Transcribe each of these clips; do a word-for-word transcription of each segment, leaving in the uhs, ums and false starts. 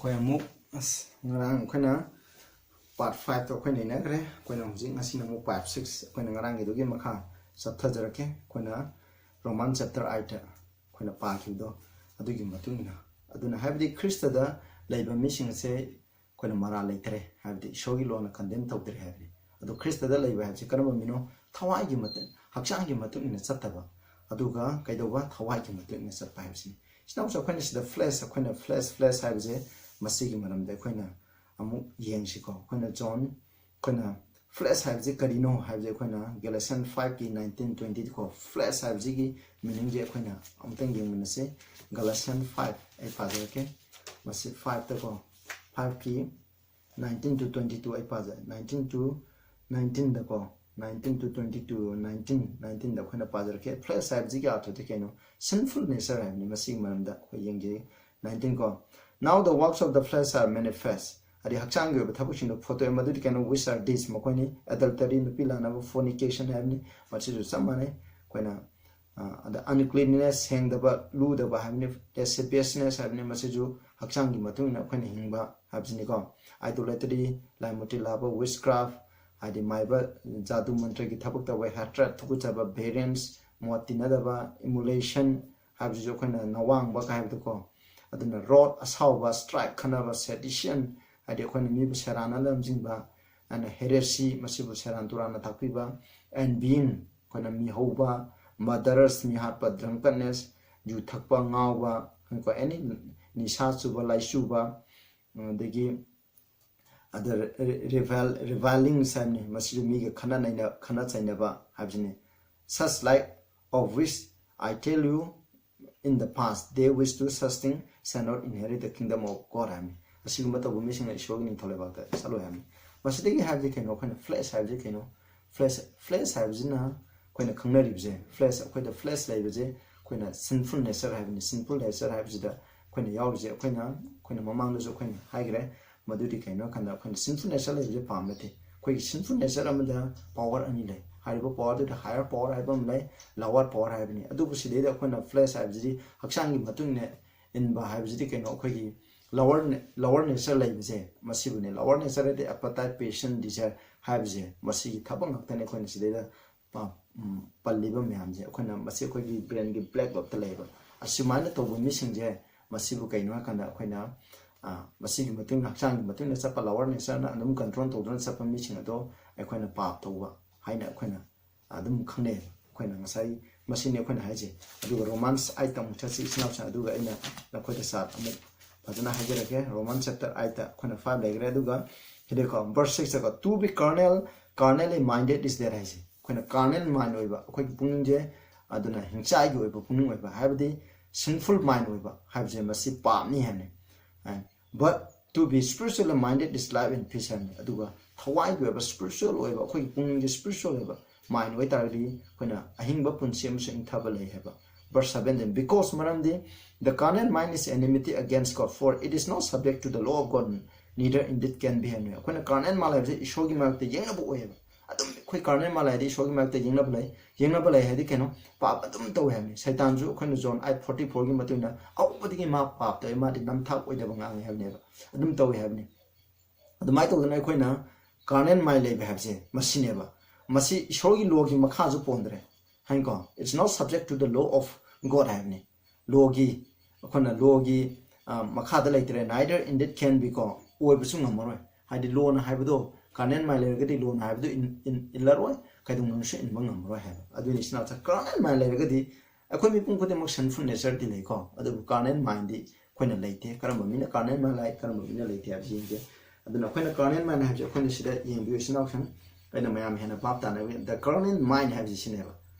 ꯑꯩꯈꯣꯏ ꯑꯃꯨꯛ ꯑꯁ ꯉꯔꯥꯡ ꯑꯩꯈꯣꯏꯅ part five ꯇꯣ ꯑꯩꯈꯣꯏ ꯅꯩꯅꯈ꯭ꯔꯦ꯫ ꯑꯩꯈꯣꯏꯅ ꯍꯧꯖꯤꯛ ꯉꯁꯤꯅ ꯑꯃꯨꯛ part six, ꯑꯩꯈꯣꯏꯅ ꯉꯔꯥꯡꯒꯤꯗꯨꯒꯤ ꯃꯈꯥ ꯆꯠꯊꯖꯔꯛꯀꯦ꯫ ꯑꯩꯈꯣꯏꯅ Roman chapter eight ꯑꯩꯈꯣꯏꯅ ꯄꯥꯈꯤꯕꯗꯣ ꯑꯗꯨꯒꯤ ꯃꯇꯨꯡ ꯏꯟꯅ, ꯑꯗꯨꯅ ꯍꯥꯏꯕꯗꯤ ꯈ꯭ꯔꯤꯁꯇꯗ ꯂꯩꯕ ꯃꯤꯁꯤꯡ ꯑꯁꯦ ꯑꯩꯈꯣꯏꯅ ꯃꯔꯥꯜ ꯂꯩꯇ꯭ꯔꯦ, ꯍꯥꯏꯕꯗꯤ ꯏꯁꯣꯔꯒꯤ ꯂꯣꯅ condemn ꯇꯧꯗ꯭ꯔꯦ ꯍꯥꯏꯕꯅꯤ꯫ ꯑꯗꯣ ꯈ꯭ꯔꯤꯁꯇꯗ ꯂꯩꯕ ꯍꯥꯏꯕꯁꯤ ꯀꯔꯝꯕ ꯃꯤꯅꯣ? ꯊꯋꯥꯏꯒꯤ ꯃꯇꯨꯡ, ꯍꯛꯆꯥꯡꯒꯤ ꯃꯇꯨꯡ ꯏꯟꯅ ꯆꯠꯇꯕ, ꯑꯗꯨꯒ ꯀꯩꯗꯧꯕ? ꯊꯋꯥꯏꯒꯤ ꯃꯇꯨꯡ ꯏꯟꯅ ꯆꯠꯄ ꯍꯥꯏꯕꯁꯤꯅꯤ꯫ ꯏꯆꯤꯟ ꯏꯅꯥꯎꯁꯨ ꯑꯩꯈꯣꯏꯅ ꯁꯤꯗ flesh, ꯑꯩꯈꯣꯏꯅ flesh, flesh ꯍꯥꯏꯕꯁꯦ ꯃꯁꯤꯒꯤ ꯃꯔꯝꯗ ꯑꯩꯈꯣꯏꯅ ꯑꯃꯨꯛ ꯌꯦꯡꯁꯤꯀꯣ꯫ ꯑꯩꯈꯣꯏꯅ John, ꯑꯩꯈꯣꯏꯅ flesh ꯍꯥꯏꯕꯁꯤ ꯀꯔꯤꯅꯣ ꯍꯥꯏꯕꯁꯦ ꯑꯩꯈꯣꯏꯅ Galatians five ꯀꯤ nineteen twenty ꯀꯣ, flesh ꯍꯥꯏꯕꯁꯤꯒꯤ meaning ꯁꯦ ꯑꯩꯈꯣꯏꯅ ꯑꯃꯨꯛꯇꯪ ꯌꯦꯡꯃꯤꯟꯅꯁꯤ꯫ Galatians five ꯑꯩ ꯄꯥꯖꯔꯛꯀꯦ꯫ ꯃꯁꯤ five ꯇꯀꯣ, five ꯀꯤ nineteen to twenty two ꯑꯩ ꯄꯥꯖꯩ꯫ Nineteen to nineteen ꯗꯀꯣ, nineteen to twenty two, nineteen, nineteen ꯗ ꯑꯩꯈꯣꯏꯅ ꯄꯥꯖꯔꯛꯀꯦ꯫ Flesh ꯍꯥꯏꯕꯁꯤꯒꯤ ꯑꯥꯔꯊꯗꯤ ꯀꯩꯅꯣ? Sinful nature ꯍꯥꯏꯕꯅꯤ꯫ ꯃꯁꯤꯒꯤ ꯃꯔꯝꯗ ꯑꯩꯈꯣꯏ ꯌꯦꯡꯖꯩ꯫ Nineteen ꯀꯣ, "Now the works of the flesh are manifest", ꯍꯥꯏꯗꯤ ꯍꯛꯆꯥꯡꯒꯤ ꯑꯣꯏꯕ ꯊꯕꯛꯁꯤꯡꯗꯣ ꯐꯣꯠꯇꯣꯛꯑꯦ꯫ ꯃꯗꯨꯗꯤ ꯀꯩꯅꯣ? "Which are these", ꯃꯈꯣꯏꯅꯤ: adultery, ꯅꯨꯄꯤ ꯂꯥꯛꯅꯕ, fornication ꯍꯥꯏꯕꯅꯤ꯫ ꯃꯁꯤꯁꯨ ꯆꯞ ꯃꯥꯟꯅꯩ꯫ ꯑꯩꯈꯣꯏꯅ, ꯑ, ꯑꯗ uncleanliness, ꯁꯦꯡꯗꯕ, ꯂꯨꯗꯕ ꯍꯥꯏꯕꯅꯤ꯫ Lasciviousness ꯍꯥꯏꯕꯅꯤ꯫ ꯃꯁꯤꯁꯨ ꯍꯛꯆꯥꯡꯒꯤ ꯃꯇꯨꯡ ꯏꯟꯅ ꯑꯩꯈꯣꯏꯅ ꯍꯤꯡꯕ ꯍꯥꯏꯕꯁꯤꯅꯤꯀꯣ꯫ Idolatry, ꯂꯥꯏ ꯃꯨꯔꯇꯤ ꯂꯥꯠꯄ, witchcraft, ꯍꯥꯏꯗꯤ ꯃꯥꯏꯕ, ꯖꯥꯗꯨ ꯃꯟꯇ꯭ꯔꯒꯤ ꯊꯕꯛ ꯇꯧꯕ, hatred, ꯊꯨꯀꯠꯆꯕ, variance, ꯃꯣꯠ ꯇꯤꯟꯅꯗꯕ, emulation ꯍꯥꯏꯕꯁꯤꯁꯨ ꯑꯩꯈꯣꯏꯅ ꯅꯋꯥꯡꯕ ꯀꯥꯏ ꯍꯥꯏꯕꯗꯣꯀꯣ꯫ ꯑꯗꯨꯅ wrath, ꯑꯁꯥꯎꯕ, strife, ꯈꯠꯅꯕ, sedition, ꯍꯥꯏꯗꯤ ꯑꯩꯈꯣꯏꯅ ꯃꯤꯕꯨ ꯁꯦꯔꯥꯟꯅ ꯂꯝꯖꯤꯡꯕ, and heresy, ꯃꯁꯤꯕꯨ ꯁꯦꯔꯥꯟ ꯇꯨꯔꯥꯟꯅ ꯇꯥꯛꯄꯤꯕ, envying, ꯑꯩꯈꯣꯏꯅ ꯃꯤꯍꯧꯕ, murderers, ꯃꯤꯍꯥꯠꯄ, drunkenness, ꯌꯨ ꯊꯛꯄ, ꯉꯥꯎꯕ, ꯀꯣ, any ꯅꯤꯁꯥ ꯆꯨꯕ, ꯂꯥꯏꯆꯨꯕ, ꯑꯗꯒꯤ ꯑꯗ revel, revilings ꯍꯥꯏꯕꯅꯤ꯫ ꯃꯁꯤꯁꯨ ꯃꯤꯒ ꯈꯠꯅ ꯅꯩꯅ, ꯈꯠꯅ ꯆꯩꯅꯕ ꯍꯥꯏꯕꯁꯤꯅꯤ꯫ "Such like of which I tell you in the past, they which do such things shall not inherit the kingdom of God" ꯍꯥꯏꯕꯅꯤ꯫ ꯑꯁꯤꯒꯨꯝꯕ ꯇꯧꯕ ꯃꯤꯁꯤꯡꯅ ꯏꯁꯣꯔꯒꯤ ꯅꯤꯡꯊꯧ ꯂꯩꯕꯥꯛꯇ ꯆꯠꯂꯣꯏ ꯍꯥꯏꯕꯅꯤ꯫ ꯃꯁꯤꯗꯒꯤ ꯍꯥꯏꯕꯗꯤ ꯀꯩꯅꯣ? ꯑꯩꯈꯣꯏꯅ flesh ꯍꯥꯏꯕꯁꯤ ꯀꯩꯅꯣ? Flesh, flesh ꯍꯥꯏꯕꯁꯤꯅ ꯑꯩꯈꯣꯏꯅ ꯈꯪꯅꯔꯤꯕꯁꯦ, flesh, ꯑꯩꯈꯣꯏꯗ flesh ꯂꯩꯕꯁꯦ ꯑꯩꯈꯣꯏꯅ sinful nature ꯍꯥꯏꯕꯅꯤ꯫ Sinful nature ꯍꯥꯏꯕꯁꯤꯗ ꯑꯩꯈꯣꯏꯅ ꯌꯥꯎꯔꯤꯁꯦ, ꯑꯩꯈꯣꯏꯅ, ꯑꯩꯈꯣꯏꯅ ꯃꯃꯥꯡꯗꯁꯨ ꯑꯩꯈꯣꯏꯅ ꯍꯥꯏꯈ꯭ꯔꯦ, ꯃꯗꯨꯗꯤ ꯀꯩꯅꯣ ꯍꯥꯏ ꯀꯥꯟꯗ ꯑꯩꯈꯣꯏꯅ sinful nature ꯂꯩꯕꯁꯦ ꯄꯥꯝꯕ ꯅꯠꯇꯦ꯫ ꯑꯩꯈꯣꯏꯒꯤ sinful nature ꯑꯃꯗ power ꯑꯅꯤ ꯂꯩ꯫ ꯍꯥꯏꯔꯤꯕ power ꯗꯨꯗ higher power ꯍꯥꯏꯕ ꯑꯃ ꯂꯩ, lower power ꯍꯥꯏꯕꯅꯤ꯫ ꯑꯗꯨꯕꯨ ꯁꯤꯗꯩꯗ ꯑꯩꯈꯣꯏꯅ flesh ꯍꯥꯏꯕꯁꯤꯗꯤ ꯍꯛꯆꯥꯡꯒꯤ ꯃꯇꯨꯡ ꯏꯟꯅ ꯏꯟꯕ ꯍꯥꯏꯕꯁꯤꯗꯤ ꯀꯩꯅꯣ? ꯑꯩꯈꯣꯏꯒꯤ lower lower nature ꯂꯩꯕꯁꯦ ꯃꯁꯤꯕꯨꯅꯦ꯫ Lower nature ꯍꯥꯏꯗꯤ appetite, passion, desire ꯍꯥꯏꯕꯁꯦ ꯃꯁꯤꯒꯤ ꯊꯕꯛ ꯉꯥꯛꯇꯅꯦ꯫ ꯑꯩꯈꯣꯏꯅ ꯁꯤꯗꯩꯗ ꯄ- ꯎꯝ, ꯄꯜꯂꯤꯕ ꯃꯌꯥꯝꯁꯦ ꯑꯩꯈꯣꯏꯅ ꯃꯁꯤ ꯑꯩꯈꯣꯏꯒꯤ brainꯒꯤ black lobeꯇ ꯂꯩꯕ ꯑꯁꯨꯃꯥꯏꯅ ꯇꯧꯕ ꯃꯤꯁꯤꯡꯁꯦ ꯃꯁꯤꯕꯨ ꯀꯩꯅꯣ ꯍꯥꯏꯀꯥꯟꯗ ꯑꯩꯈꯣꯏꯅ ꯑ, ꯃꯁꯤꯒꯤ ꯃꯇꯨꯡ ꯍꯛꯆꯥꯡꯒꯤ ꯃꯇꯨꯡꯗ ꯆꯠꯄ lower natureꯅ ꯑꯗꯨꯝ control ꯇꯧꯗꯨꯅ ꯆꯠꯄ ꯃꯤꯁꯤꯡ ꯑꯗꯣ ꯑꯩꯈꯣꯏꯅ ꯄꯥꯞ ꯇꯧꯕ ꯍꯥꯏꯅ ꯑꯩꯈꯣꯏꯅ ꯑꯗꯨꯝ ꯈꯪꯅꯩ꯫ ꯑꯩꯈꯣꯏꯅ ꯉꯁꯥꯏ ꯃꯁꯤꯅꯤ ꯑꯩꯈꯣꯏꯅ ꯍꯥꯏꯁꯦ꯫ ꯑꯗꯨꯒ Romans eightꯇ ꯑꯃꯨꯛ ꯆꯠꯁꯤ ꯏꯆꯤꯟ ꯏꯅꯥꯎꯁꯤꯡ, ꯑꯗꯨꯒ ꯑꯩꯅ ꯅꯈꯣꯏꯗ ꯆꯥꯠ ꯑꯃꯨꯛ ꯐꯖꯅ ꯍꯥꯏꯖꯔꯛꯀꯦ꯫ Romans chapter eightꯇ ꯑꯩꯈꯣꯏꯅ five ꯂꯩꯈ꯭ꯔꯦ꯫ ꯑꯗꯨꯒ ꯁꯤꯗꯀꯣ verse sixꯇꯀꯣ, "To be carnal, carnally minded is death" ꯍꯥꯏꯁꯦ꯫ ꯑꯩꯈꯣꯏꯅ carnal mind ꯑꯣꯏꯕ, ꯑꯩꯈꯣꯏꯒꯤ ꯄꯨꯛꯅꯤꯡꯁꯦ ꯑꯗꯨꯅ ꯍꯤꯡꯆꯥꯏꯒꯤ ꯑꯣꯏꯕ ꯄꯨꯛꯅꯤꯡ ꯑꯣꯏꯕ ꯍꯥꯏꯕꯗꯤ sinful mind ꯑꯣꯏꯕ ꯍꯥꯏꯕꯁꯦ ꯃꯁꯤ ꯄꯥꯞꯅꯤ ꯍꯥꯏꯕꯅꯤ꯫ But to be spiritually minded is life and peace ꯍꯥꯏꯕꯅꯤ꯫ ꯑꯗꯨꯒ ꯊꯋꯥꯏꯒꯤ ꯑꯣꯏꯕ spiritual ꯑꯣꯏꯕ, ꯑꯩꯈꯣꯏꯒꯤ ꯄꯨꯛꯅꯤꯡꯁꯦ spiritual ꯑꯣꯏꯕ mind ꯑꯣꯏꯇꯥꯔꯒꯗꯤ ꯑꯩꯈꯣꯏꯅ ꯑꯍꯤꯡꯕ ꯄꯨꯟꯁꯤ ꯑꯃꯁꯨꯡ ꯏꯪꯊꯕ ꯂꯩ ꯍꯥꯏꯕ꯫ Verse seventeen, "Because ꯃꯔꯝꯗꯤ the carnal mind is enmity against God, for it is not subject to the law of God, neither indeed can be" ꯍꯥꯏꯕꯅꯤ꯫ ꯑꯩꯈꯣꯏꯅ carnal mind ꯍꯥꯏꯕꯁꯦ ꯏꯁꯣꯔꯒꯤ ꯃꯔꯛꯇ ꯌꯦꯛꯅꯕ ꯑꯣꯏꯌꯦꯕ꯫ ꯑꯗꯨꯝ ꯑꯩꯈꯣꯏ carnal mind ꯍꯥꯏꯗꯤ ꯏꯁꯣꯔꯒꯤ ꯃꯔꯛꯇ ꯌꯦꯛꯅꯕ ꯂꯩ꯫ ꯌꯦꯛꯅꯕ ꯂꯩ ꯍꯥꯏꯗꯤ ꯀꯩꯅꯣ? ꯄꯥꯞ ꯑꯗꯨꯝ ꯇꯧꯋꯦ ꯍꯥꯏꯕꯅꯤ꯫ ꯁꯩꯇꯥꯟꯁꯨ ꯑꯩꯈꯣꯏꯅ John eight forty fourꯒꯤ ꯃꯇꯨꯡ ꯏꯟꯅ ꯑꯍꯧꯕꯗꯒꯤ ꯃꯥ ꯄꯥꯞ ꯇꯧꯋꯦ, ꯃꯥꯗꯤ ꯅꯝꯊꯥꯛ ꯑꯣꯏꯗꯕ ꯉꯥꯡꯉꯤ ꯍꯥꯏꯕꯅꯦꯕ꯫ ꯑꯗꯨꯝ ꯇꯧꯋꯤ ꯍꯥꯏꯕꯅꯤ꯫ ꯑꯗꯨꯃꯥꯏꯅ ꯇꯧꯗꯅ ꯑꯩꯈꯣꯏꯅ carnal mind ꯂꯩꯕ ꯍꯥꯏꯕꯁꯦ ꯃꯁꯤꯅꯦꯕ꯫ ꯃꯁꯤ ꯏꯁꯣꯔꯒꯤ lawꯒꯤ ꯃꯈꯥꯁꯨ ꯄꯣꯟꯗ꯭ꯔꯦ ꯍꯥꯏꯅꯀꯣ꯫ "It's not subject to the law of God" ꯍꯥꯏꯕꯅꯤ꯫ Lawꯒꯤ, ꯑꯩꯈꯣꯏꯅ lawꯒꯤ, ꯑ, ꯃꯈꯥꯗ ꯂꯩꯇ꯭ꯔꯦ, "neither indeed can be" ꯀꯣ, ꯑꯣꯏꯕꯁꯨ ꯉꯝꯃꯔꯣꯏ꯫ ꯍꯥꯏꯗꯤ lawꯅ ꯍꯥꯏꯕꯗꯣ, carnal mind ꯂꯩꯔꯒꯗꯤ lawꯅ ꯍꯥꯏꯕꯗꯣ ꯏꯟ-, ꯏꯟ-, ꯏꯜꯂꯔꯣꯏ, ꯀꯩꯗꯧꯅꯨꯡꯗꯁꯨ ꯏꯟꯕ ꯉꯝꯃꯔꯣꯏ ꯍꯥꯏꯕ꯫ ꯑꯗꯨꯅꯤ ꯏꯆꯤꯟ ꯏꯅꯥꯎꯁꯦ, carnal mind ꯂꯩꯔꯒꯗꯤ ꯑꯩꯈꯣꯏ ꯃꯤꯄꯨꯝ ꯈꯨꯗꯤꯡꯃꯛ sinful natureꯗꯤ ꯂꯩꯀꯣ, ꯑꯗꯨꯕꯨ carnal mindꯗꯤ ꯑꯩꯈꯣꯏꯅ ꯂꯩꯇꯦ꯫ ꯀꯔꯝꯕ ꯃꯤꯅ carnal mind ꯂꯩ, ꯀꯔꯝꯕ ꯃꯤꯅ ꯂꯩꯇꯦ ꯍꯥꯏꯕꯁꯤ ꯌꯦꯡꯁꯦ꯫ ꯑꯗꯨꯅ ꯑꯩꯈꯣꯏꯅ carnal mind ꯍꯥꯏꯕꯁꯦ ꯑꯩꯈꯣꯏꯅ ꯁꯤꯗ ꯌꯦꯡꯕꯤꯌꯨ ꯏꯆꯤꯟ ꯏꯅꯥꯎꯁꯤꯡ, ꯑꯩꯅ ꯃꯌꯥꯝ ꯍꯦꯟꯅ ꯚꯥꯞ ꯇꯥꯅꯕꯒꯤ the carnal mind ꯍꯥꯏꯕꯁꯤ ꯁꯤꯅꯦꯕ꯫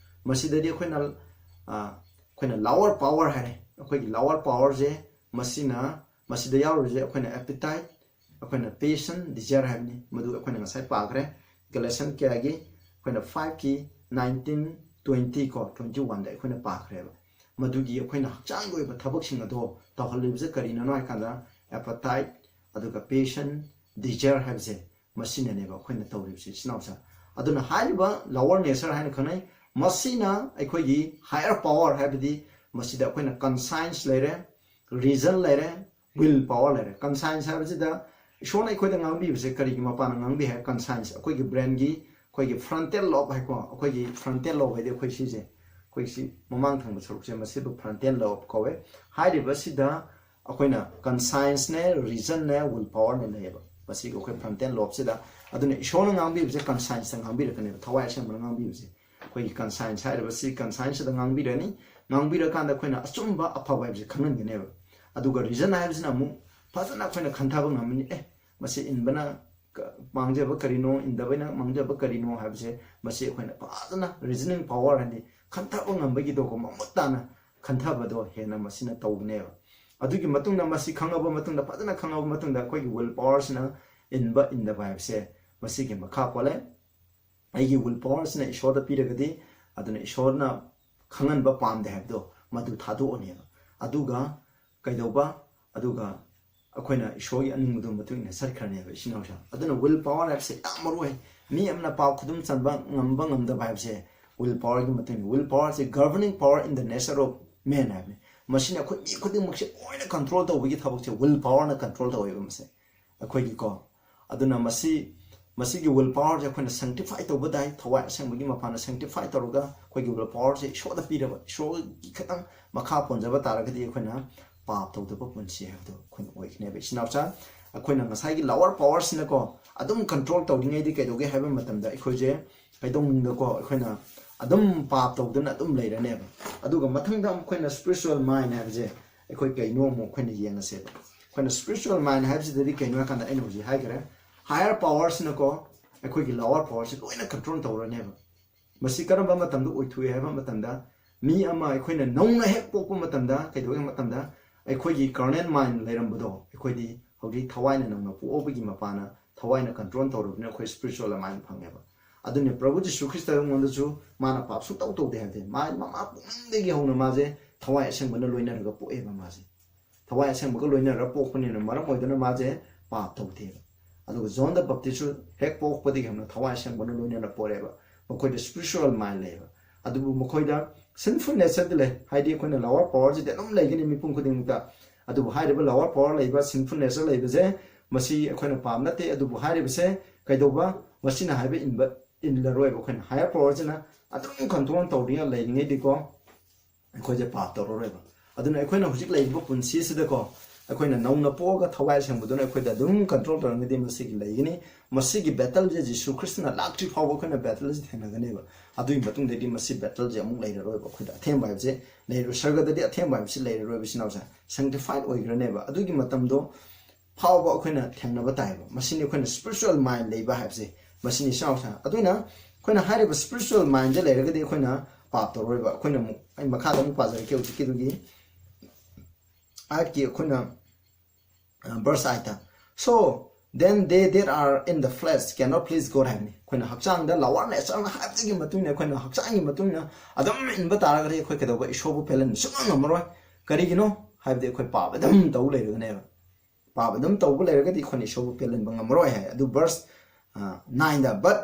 ꯃꯁꯤꯗꯗꯤ ꯑꯩꯈꯣꯏꯅ, ꯑ, ꯑꯩꯈꯣꯏꯅ lower power ꯍꯥꯏꯔꯦ꯫ ꯑꯩꯈꯣꯏꯒꯤ lower powerꯁꯦ ꯃꯁꯤꯅ, ꯃꯁꯤꯗ ꯌꯥꯎꯔꯤꯁꯦ ꯑꯩꯈꯣꯏꯅ appetite, ꯑꯩꯈꯣꯏꯅ passion, desire ꯍꯥꯏꯕꯅꯤ꯫ ꯃꯗꯨ ꯑꯩꯈꯣꯏꯅ ꯉꯁꯥꯏ ꯄꯥꯈ꯭ꯔꯦ꯫ Galatians ꯀꯌꯥꯒꯤ? ꯑꯩꯈꯣꯏꯅ fiveꯀꯤ nineteen, twenty ꯀꯣ, twenty-oneꯗ ꯑꯩꯈꯣꯏꯅ ꯄꯥꯈ꯭ꯔꯦꯕ꯫ ꯃꯗꯨꯒꯤ ꯑꯩꯈꯣꯏꯅ ꯍꯛꯆꯥꯡꯒꯤ ꯑꯣꯏꯕ ꯊꯕꯛꯁꯤꯡ ꯑꯗꯣ ꯇꯧꯍꯜꯂꯤꯕꯁꯦ ꯀꯔꯤꯅꯣ ꯍꯥꯏ ꯀꯥꯟꯗ, appetite, ꯑꯗꯨꯒ passion, desire ꯍꯥꯏꯕꯁꯦ ꯃꯁꯤꯅꯅꯦꯕ ꯑꯩꯈꯣꯏꯅ ꯇꯧꯔꯤꯕꯁꯦ ꯏꯆꯤꯟ ꯏꯅꯥꯎꯁꯦ꯫ ꯑꯗꯨꯅ ꯍꯥꯏꯔꯤꯕ lower nature ꯍꯥꯏꯅ ꯈꯪꯅꯩ꯫ ꯃꯁꯤꯅ ꯑꯩꯈꯣꯏꯒꯤ higher power ꯍꯥꯏꯕꯗꯤ ꯃꯁꯤꯗ ꯑꯩꯈꯣꯏꯅ conscience ꯂꯩꯔꯦ, reason ꯂꯩꯔꯦ, will power ꯂꯩꯔꯦ꯫ Conscience ꯍꯥꯏꯕꯁꯤꯗ ꯏꯁꯣꯔꯅ ꯑꯩꯈꯣꯏꯗ ꯉꯥꯡꯕꯤꯕꯁꯦ ꯀꯔꯤꯒꯤ ꯃꯄꯥꯟꯅ ꯉꯥꯡꯕꯤ ꯍꯥꯏ? Conscience, ꯑꯩꯈꯣꯏꯒꯤ brainꯒꯤ, ꯑꯩꯈꯣꯏꯒꯤ frontal lobe ꯍꯥꯏꯀꯣ, ꯑꯩꯈꯣꯏꯒꯤ frontal lobe ꯍꯥꯏꯗꯤ ꯑꯩꯈꯣꯏ ꯁꯤꯁꯦ, ꯑꯩꯈꯣꯏ ꯁꯤ ꯃꯃꯥꯡ ꯊꯪꯕ ꯁꯔꯨꯛꯁꯦ, ꯃꯁꯤꯕꯨ frontal lobe ꯀꯧꯋꯦ꯫ ꯍꯥꯏꯔꯤꯕꯁꯤꯗ ꯑꯩꯈꯣꯏꯅ conscienceꯅꯦ, reasonꯅꯦ, will powerꯅꯦ ꯂꯩꯌꯦꯕ ꯃꯁꯤꯒꯤ ꯑꯩꯈꯣꯏ frontal lobeꯁꯤꯗ꯫ ꯑꯗꯨꯅ ꯏꯁꯣꯔꯅ ꯉꯥꯡꯕꯤꯕꯁꯦ conscienceꯇ ꯉꯥꯡꯕꯤꯔꯛꯀꯅꯦꯕ, ꯊꯋꯥꯏ ꯑꯁꯦꯡꯕꯅ ꯉꯥꯡꯕꯤꯕꯁꯦ꯫ ꯑꯩꯈꯣꯏꯒꯤ conscience ꯍꯥꯏꯔꯤꯕꯁꯤ conscienceꯁꯤꯗ ꯉꯥꯡꯕꯤꯔꯅꯤ꯫ ꯉꯥꯡꯕꯤꯔꯀꯥꯟꯗ ꯑꯩꯈꯣꯏꯅ ꯑꯆꯨꯝꯕ ꯑꯐꯕ ꯍꯥꯏꯕꯁꯤ ꯈꯪꯍꯟꯒꯅꯦꯕ꯫ ꯑꯗꯨꯒ reason ꯍꯥꯏꯕꯁꯤꯅ ꯑꯃꯨꯛ ꯐꯖꯅ ꯑꯩꯈꯣꯏꯅ ꯈꯟꯊꯕ ꯉꯝꯃꯅꯤ꯫ ꯑꯦ, ꯃꯁꯤ ꯏꯟꯕꯅ ꯀ-, ꯃꯥꯡꯖꯕ ꯀꯔꯤꯅꯣ, ꯏꯟꯗꯕꯅ ꯃꯥꯡꯖꯕ ꯀꯔꯤꯅꯣ ꯍꯥꯏꯕꯁꯦ, ꯃꯁꯤ ꯑꯩꯈꯣꯏꯅ ꯐꯖꯅ reasoning power ꯍꯥꯏꯗꯤ ꯈꯟꯊꯕ ꯉꯝꯕꯒꯤꯗꯣꯀꯣ, ꯃꯃꯨꯠ ꯇꯥꯅ ꯈꯟꯊꯕꯗꯣ ꯍꯦꯟꯅ ꯃꯁꯤꯅ ꯇꯧꯕꯅꯦꯕ꯫ ꯑꯗꯨꯒꯤ ꯃꯇꯨꯡꯗ ꯃꯁꯤ ꯈꯪꯉꯕ ꯃꯇꯨꯡꯗ, ꯐꯖꯅ ꯈꯪꯉꯕ ꯃꯇꯨꯡꯗ ꯑꯩꯈꯣꯏꯒꯤ will powerꯁꯤꯅ ꯏꯟꯕ ꯏꯟꯗꯕ ꯍꯥꯏꯕꯁꯦ ꯃꯁꯤꯒꯤ ꯃꯈꯥ ꯄꯣꯜꯂꯦ꯫ ꯑꯩꯒꯤ will powerꯁꯤꯅ ꯏꯁꯣꯔꯗ ꯄꯤꯔꯒꯗꯤ, ꯑꯗꯨꯅ ꯏꯁꯣꯔꯅ ꯈꯪꯍꯟꯕ ꯄꯥꯝꯗꯦ ꯍꯥꯏꯕꯗꯣ ꯃꯗꯨ ꯊꯥꯗꯣꯛꯑꯅꯦꯕ꯫ ꯑꯗꯨꯒ ꯀꯩꯗꯧꯕ? ꯑꯗꯨꯒ ꯑꯩꯈꯣꯏꯅ ꯏꯁꯣꯔꯒꯤ ꯑꯅꯤꯡꯕꯗꯨ ꯃꯇꯨꯡ ꯏꯟꯅ ꯆꯠꯈ꯭ꯔꯅꯦꯕ, ꯏꯆꯤꯟ ꯏꯅꯥꯎꯁꯤꯡ꯫ ꯑꯗꯨꯅ will power ꯍꯥꯏꯕꯁꯦ ꯌꯥꯝ ꯃꯔꯨ ꯑꯣꯏ꯫ ꯃꯤ ꯑꯃꯅ ꯄꯥꯞ ꯈꯨꯗꯨꯝ ꯆꯟꯕ ꯉꯝꯕ ꯉꯝꯗꯕ ꯍꯥꯏꯕꯁꯦ will powerꯒꯤ ꯃꯇꯨꯡ ꯏꯟꯅ꯫ Will powerꯁꯦ governing power in the nature of man ꯍꯥꯏꯕꯅꯤ꯫ ꯃꯁꯤꯅ ꯑꯩꯈꯣꯏ ꯃꯤ ꯈꯨꯗꯤꯡꯃꯛꯁꯦ ꯂꯣꯏꯅ control ꯇꯧꯕꯒꯤ ꯊꯕꯛꯁꯦ will powerꯅ control ꯇꯧꯋꯦꯕ ꯃꯁꯦ, ꯑꯩꯈꯣꯏꯒꯤꯀꯣ꯫ ꯑꯗꯨꯅ ꯃꯁꯤ, ꯃꯁꯤꯒꯤ will powerꯁꯦ ꯑꯩꯈꯣꯏꯅ sanctify ꯇꯧꯕ ꯇꯥꯏ꯫ ꯊꯋꯥꯏ ꯑꯁꯦꯡꯕꯒꯤ ꯃꯄꯥꯟꯗ sanctify ꯇꯧꯔꯒ ꯑꯩꯈꯣꯏꯒꯤ will powerꯁꯦ ꯏꯁꯣꯔꯗ ꯄꯤꯔꯕ, ꯏꯁꯣꯔꯒꯤ ꯈꯛꯇꯪ ꯃꯈꯥ ꯄꯣꯟꯖꯕ ꯇꯥꯔꯒꯗꯤ ꯑꯩꯈꯣꯏꯅ ꯄꯥꯞ ꯇꯧꯗꯕ ꯄꯨꯟꯁꯤ ꯍꯥꯏꯕꯗꯣ ꯑꯩꯈꯣꯏꯅ ꯑꯣꯏꯒꯅꯦꯕ, ꯏꯆꯤꯟ ꯏꯅꯥꯎꯁꯥ꯫ ꯑꯩꯈꯣꯏꯅ ꯉꯁꯥꯏꯒꯤ lower powerꯁꯤꯅꯀꯣ ꯑꯗꯨꯝ control ꯇꯧꯔꯤꯉꯩꯗꯤ ꯀꯩꯗꯧꯒꯦ ꯍꯥꯏꯕ ꯃꯇꯝꯗ, ꯑꯩꯈꯣꯏꯁꯦ ꯀꯩꯗꯧꯅꯨꯡꯗꯀꯣ ꯑꯩꯈꯣꯏꯅ ꯑꯗꯨꯝ ꯄꯥꯞ ꯇꯧꯗꯨꯅ ꯑꯗꯨꯝ ꯂꯩꯔꯅꯦꯕ꯫ ꯑꯗꯨꯒ ꯃꯊꯪꯗ ꯑꯃꯨꯛ ꯑꯩꯈꯣꯏꯅ spiritual mind ꯍꯥꯏꯕꯁꯦ ꯑꯩꯈꯣꯏ ꯀꯩꯅꯣ ꯑꯃꯨꯛ ꯑꯩꯈꯣꯏꯅ ꯌꯦꯡꯉꯁꯦꯕ꯫ ꯑꯩꯈꯣꯏꯅ spiritual mind ꯍꯥꯏꯕꯁꯤꯗꯗꯤ ꯀꯩꯅꯣ ꯍꯥꯏꯀꯥꯟꯗ, ꯑꯩꯅ ꯍꯧꯖꯤꯛ ꯍꯥꯏꯈ꯭ꯔꯦ, higher powerꯁꯤꯅꯀꯣ ꯑꯩꯈꯣꯏꯒꯤ lower powerꯁꯤ ꯂꯣꯏꯅ control ꯇꯧꯔꯅꯦꯕ꯫ ꯃꯁꯤ ꯀꯔꯝꯕ ꯃꯇꯝꯗ ꯑꯣꯏꯊꯣꯛꯏ ꯍꯥꯏꯕ ꯃꯇꯝꯗ, ꯃꯤ ꯑꯃ ꯑꯩꯈꯣꯏꯅ ꯅꯧꯅ ꯍꯦꯛ ꯄꯣꯛꯄ ꯃꯇꯝꯗ ꯀꯩꯗꯧꯏ ꯍꯥꯏꯕ ꯃꯇꯝꯗ, ꯑꯩꯈꯣꯏꯒꯤ carnal mind ꯂꯩꯔꯝꯕꯗꯣ, ꯑꯩꯈꯣꯏꯗꯤ ꯍꯧꯖꯤꯛ ꯊꯋꯥꯏꯅ ꯅꯧꯅ ꯄꯣꯛꯑꯕꯒꯤ ꯃꯄꯥꯅ ꯊꯋꯥꯏꯅ control ꯇꯧꯔꯕꯅꯤꯅ ꯑꯩꯈꯣꯏ spiritual mind ꯐꯪꯉꯦꯕ꯫ ꯑꯗꯨꯅ ꯄ꯭ꯔꯚꯨ ꯖꯤꯁꯨ ꯈ꯭ꯔꯤꯁꯇ ꯑꯩꯉꯣꯟꯗꯁꯨ ꯃꯥꯅ ꯄꯥꯞ ꯁꯨꯡꯇꯧ ꯇꯧꯗꯦ ꯍꯥꯏꯕꯗꯤ, ꯃꯥ ꯃꯃꯥ ꯄꯨꯛꯅꯨꯡꯗꯒꯤ ꯍꯧꯅ ꯃꯥꯁꯦ ꯊꯋꯥꯏ ꯑꯁꯦꯡꯕꯅ ꯂꯣꯏꯅꯔꯒ ꯄꯣꯛꯑꯦꯕ ꯃꯥꯁꯦ꯫ ꯊꯋꯥꯏ ꯑꯁꯦꯡꯕꯒ ꯂꯣꯏꯅꯔꯒ ꯄꯣꯛꯄꯅꯤꯅ ꯃꯔꯝ ꯑꯣꯏꯗꯨꯅ ꯃꯥꯁꯦ ꯄꯥꯞ ꯇꯧꯗꯦꯕ꯫ ꯑꯗꯨꯒ ꯖꯣꯟ ꯗ ꯕꯞꯇꯤꯁꯁꯨ ꯍꯦꯛ ꯄꯣꯛꯄꯗꯒꯤ ꯍꯧꯅ ꯊꯋꯥꯏ ꯑꯁꯦꯡꯕꯅ ꯂꯣꯏꯅꯅ ꯄꯣꯛꯑꯦꯕ꯫ ꯃꯈꯣꯏꯗ spiritual mind ꯂꯩꯌꯦꯕ꯫ ꯑꯗꯨꯕꯨ ꯃꯈꯣꯏꯗ sinful natureꯗꯤ ꯂꯩ, ꯍꯥꯏꯗꯤ ꯑꯩꯈꯣꯏꯅ lower powerꯁꯤꯗꯤ ꯑꯗꯨꯝ ꯂꯩꯒꯅꯤ ꯃꯤꯄꯨꯝ ꯈꯨꯗꯤꯡꯃꯛꯇ꯫ ꯑꯗꯨꯕꯨ ꯍꯥꯏꯔꯤꯕ lower power ꯂꯩꯕ, sinful nature ꯂꯩꯕꯁꯦ, ꯃꯁꯤ ꯑꯩꯈꯣꯏꯅ ꯄꯥꯝ ꯅꯠꯇꯦ꯫ ꯑꯗꯨꯕꯨ ꯍꯥꯏꯔꯤꯕꯁꯦ ꯀꯩꯗꯧꯕ? ꯃꯁꯤꯅ ꯍꯥꯏꯕ ꯏꯟꯕ, ꯏꯜꯂꯔꯣꯏꯕ꯫ ꯑꯩꯈꯣꯏꯅ higher powerꯁꯤꯅ ꯑꯗꯨꯝ control ꯇꯧꯔꯤꯉꯩ ꯂꯩꯔꯤꯉꯩꯗꯤꯀꯣ, ꯑꯩꯈꯣꯏꯁꯦ ꯄꯥꯞ ꯇꯧꯔꯔꯣꯏꯕ꯫ ꯑꯗꯨꯅ ꯑꯩꯈꯣꯏꯅ ꯍꯧꯖꯤꯛ ꯂꯩꯔꯤꯕ ꯄꯨꯟꯁꯤꯁꯤꯗꯀꯣ, ꯑꯩꯈꯣꯏꯅ ꯅꯧꯅ ꯄꯣꯛꯑꯒ ꯊꯋꯥꯏ ꯑꯁꯦꯡꯕꯗꯨꯅ ꯑꯩꯈꯣꯏꯗ ꯑꯗꯨꯝ control ꯇꯧꯔꯒꯗꯤ ꯃꯁꯤꯒꯤ ꯂꯩꯒꯅꯤ꯫ ꯃꯁꯤꯒꯤ battleꯁꯦ ꯖꯤꯁꯨ ꯈ꯭ꯔꯤꯁꯇꯅ ꯂꯥꯛꯇ꯭ꯔꯤ ꯐꯥꯎꯕ ꯑꯩꯈꯣꯏꯅ battleꯁꯦ ꯊꯦꯡꯅꯒꯅꯦꯕ꯫ ꯑꯗꯨꯒꯤ ꯃꯇꯨꯡꯗꯩꯗꯤ ꯃꯁꯤ battleꯁꯦ ꯑꯃꯨꯛ ꯂꯩꯔꯔꯣꯏꯕ꯫ ꯑꯩꯈꯣꯏꯗ ꯑꯊꯦꯡꯕ ꯍꯥꯏꯕꯁꯦ ꯂꯩꯔꯣꯏ, ꯁꯔꯒꯗꯗꯤ ꯑꯊꯦꯡꯕ ꯍꯥꯏꯕꯁꯤ ꯂꯩꯔꯔꯣꯏꯕ꯫ ꯏꯆꯤꯟ ꯏꯅꯥꯎꯁꯦ, sanctified ꯑꯣꯏꯈ꯭ꯔꯅꯦꯕ꯫ ꯑꯗꯨꯒꯤ ꯃꯇꯝꯗꯣ ꯐꯥꯎꯕ ꯑꯩꯈꯣꯏꯅ ꯊꯦꯡꯅꯕ ꯇꯥꯏꯕ꯫ ꯃꯁꯤꯅꯤ ꯑꯩꯈꯣꯏꯅ spiritual mind ꯂꯩꯕ ꯍꯥꯏꯕꯁꯦ, ꯃꯁꯤꯅꯤ ꯏꯆꯤꯟ ꯏꯅꯥꯎꯁꯦ꯫ ꯑꯗꯨꯅ ꯑꯩꯈꯣꯏꯅ ꯍꯥꯏꯔꯤꯕ spiritual mindꯁꯦ ꯂꯩꯔꯒꯗꯤ ꯑꯩꯈꯣꯏꯅ ꯄꯥꯞ ꯇꯧꯔꯣꯏꯕ꯫ ꯑꯩꯈꯣꯏꯅ ꯑꯃꯨꯛ, ꯑꯩ ꯃꯈꯥꯗ ꯑꯃꯨꯛ ꯄꯥꯖꯔꯛꯀꯦ ꯍꯧꯖꯤꯛꯀꯤꯗꯨꯒꯤ ꯑꯥꯏꯠꯀꯤ ꯑꯩꯈꯣꯏꯅ, verse eightꯇ, "So then they that are in the flesh cannot please God" ꯍꯥꯏꯕꯅꯤ꯫ ꯑꯩꯈꯣꯏꯅ ꯍꯛꯆꯥꯡꯗ lower natureꯅ ꯍꯥꯏꯕꯗꯨꯒꯤ ꯃꯇꯨꯡ ꯏꯟꯅ, ꯑꯩꯈꯣꯏꯅ ꯍꯛꯆꯥꯡꯒꯤ ꯃꯇꯨꯡ ꯏꯟꯅ ꯑꯗꯨꯝ ꯏꯟꯕ ꯇꯥꯔꯒꯗꯤ ꯑꯩꯈꯣꯏ ꯀꯩꯗꯧꯕ? ꯏꯁꯣꯔꯕꯨ ꯄꯦꯜꯍꯟꯕ ꯁꯨꯡꯉꯝ ꯉꯝꯃꯔꯣꯏ꯫ ꯀꯔꯤꯒꯤꯅꯣ ꯍꯥꯏꯕꯗꯤ ꯑꯩꯈꯣꯏ ꯄꯥꯞ ꯑꯗꯨꯝ ꯇꯧ ꯂꯩꯔꯒꯅꯦꯕ꯫ ꯄꯥꯞ ꯑꯗꯨꯝ ꯇꯧꯕ ꯂꯩꯔꯒꯗꯤ ꯑꯩꯈꯣꯏꯅ ꯏꯁꯣꯔꯕꯨ ꯄꯦꯜꯍꯟꯕ ꯉꯝꯃꯔꯣꯏ ꯍꯥꯏ꯫ ꯑꯗꯨ verse, ꯑ, nineꯗ, "But,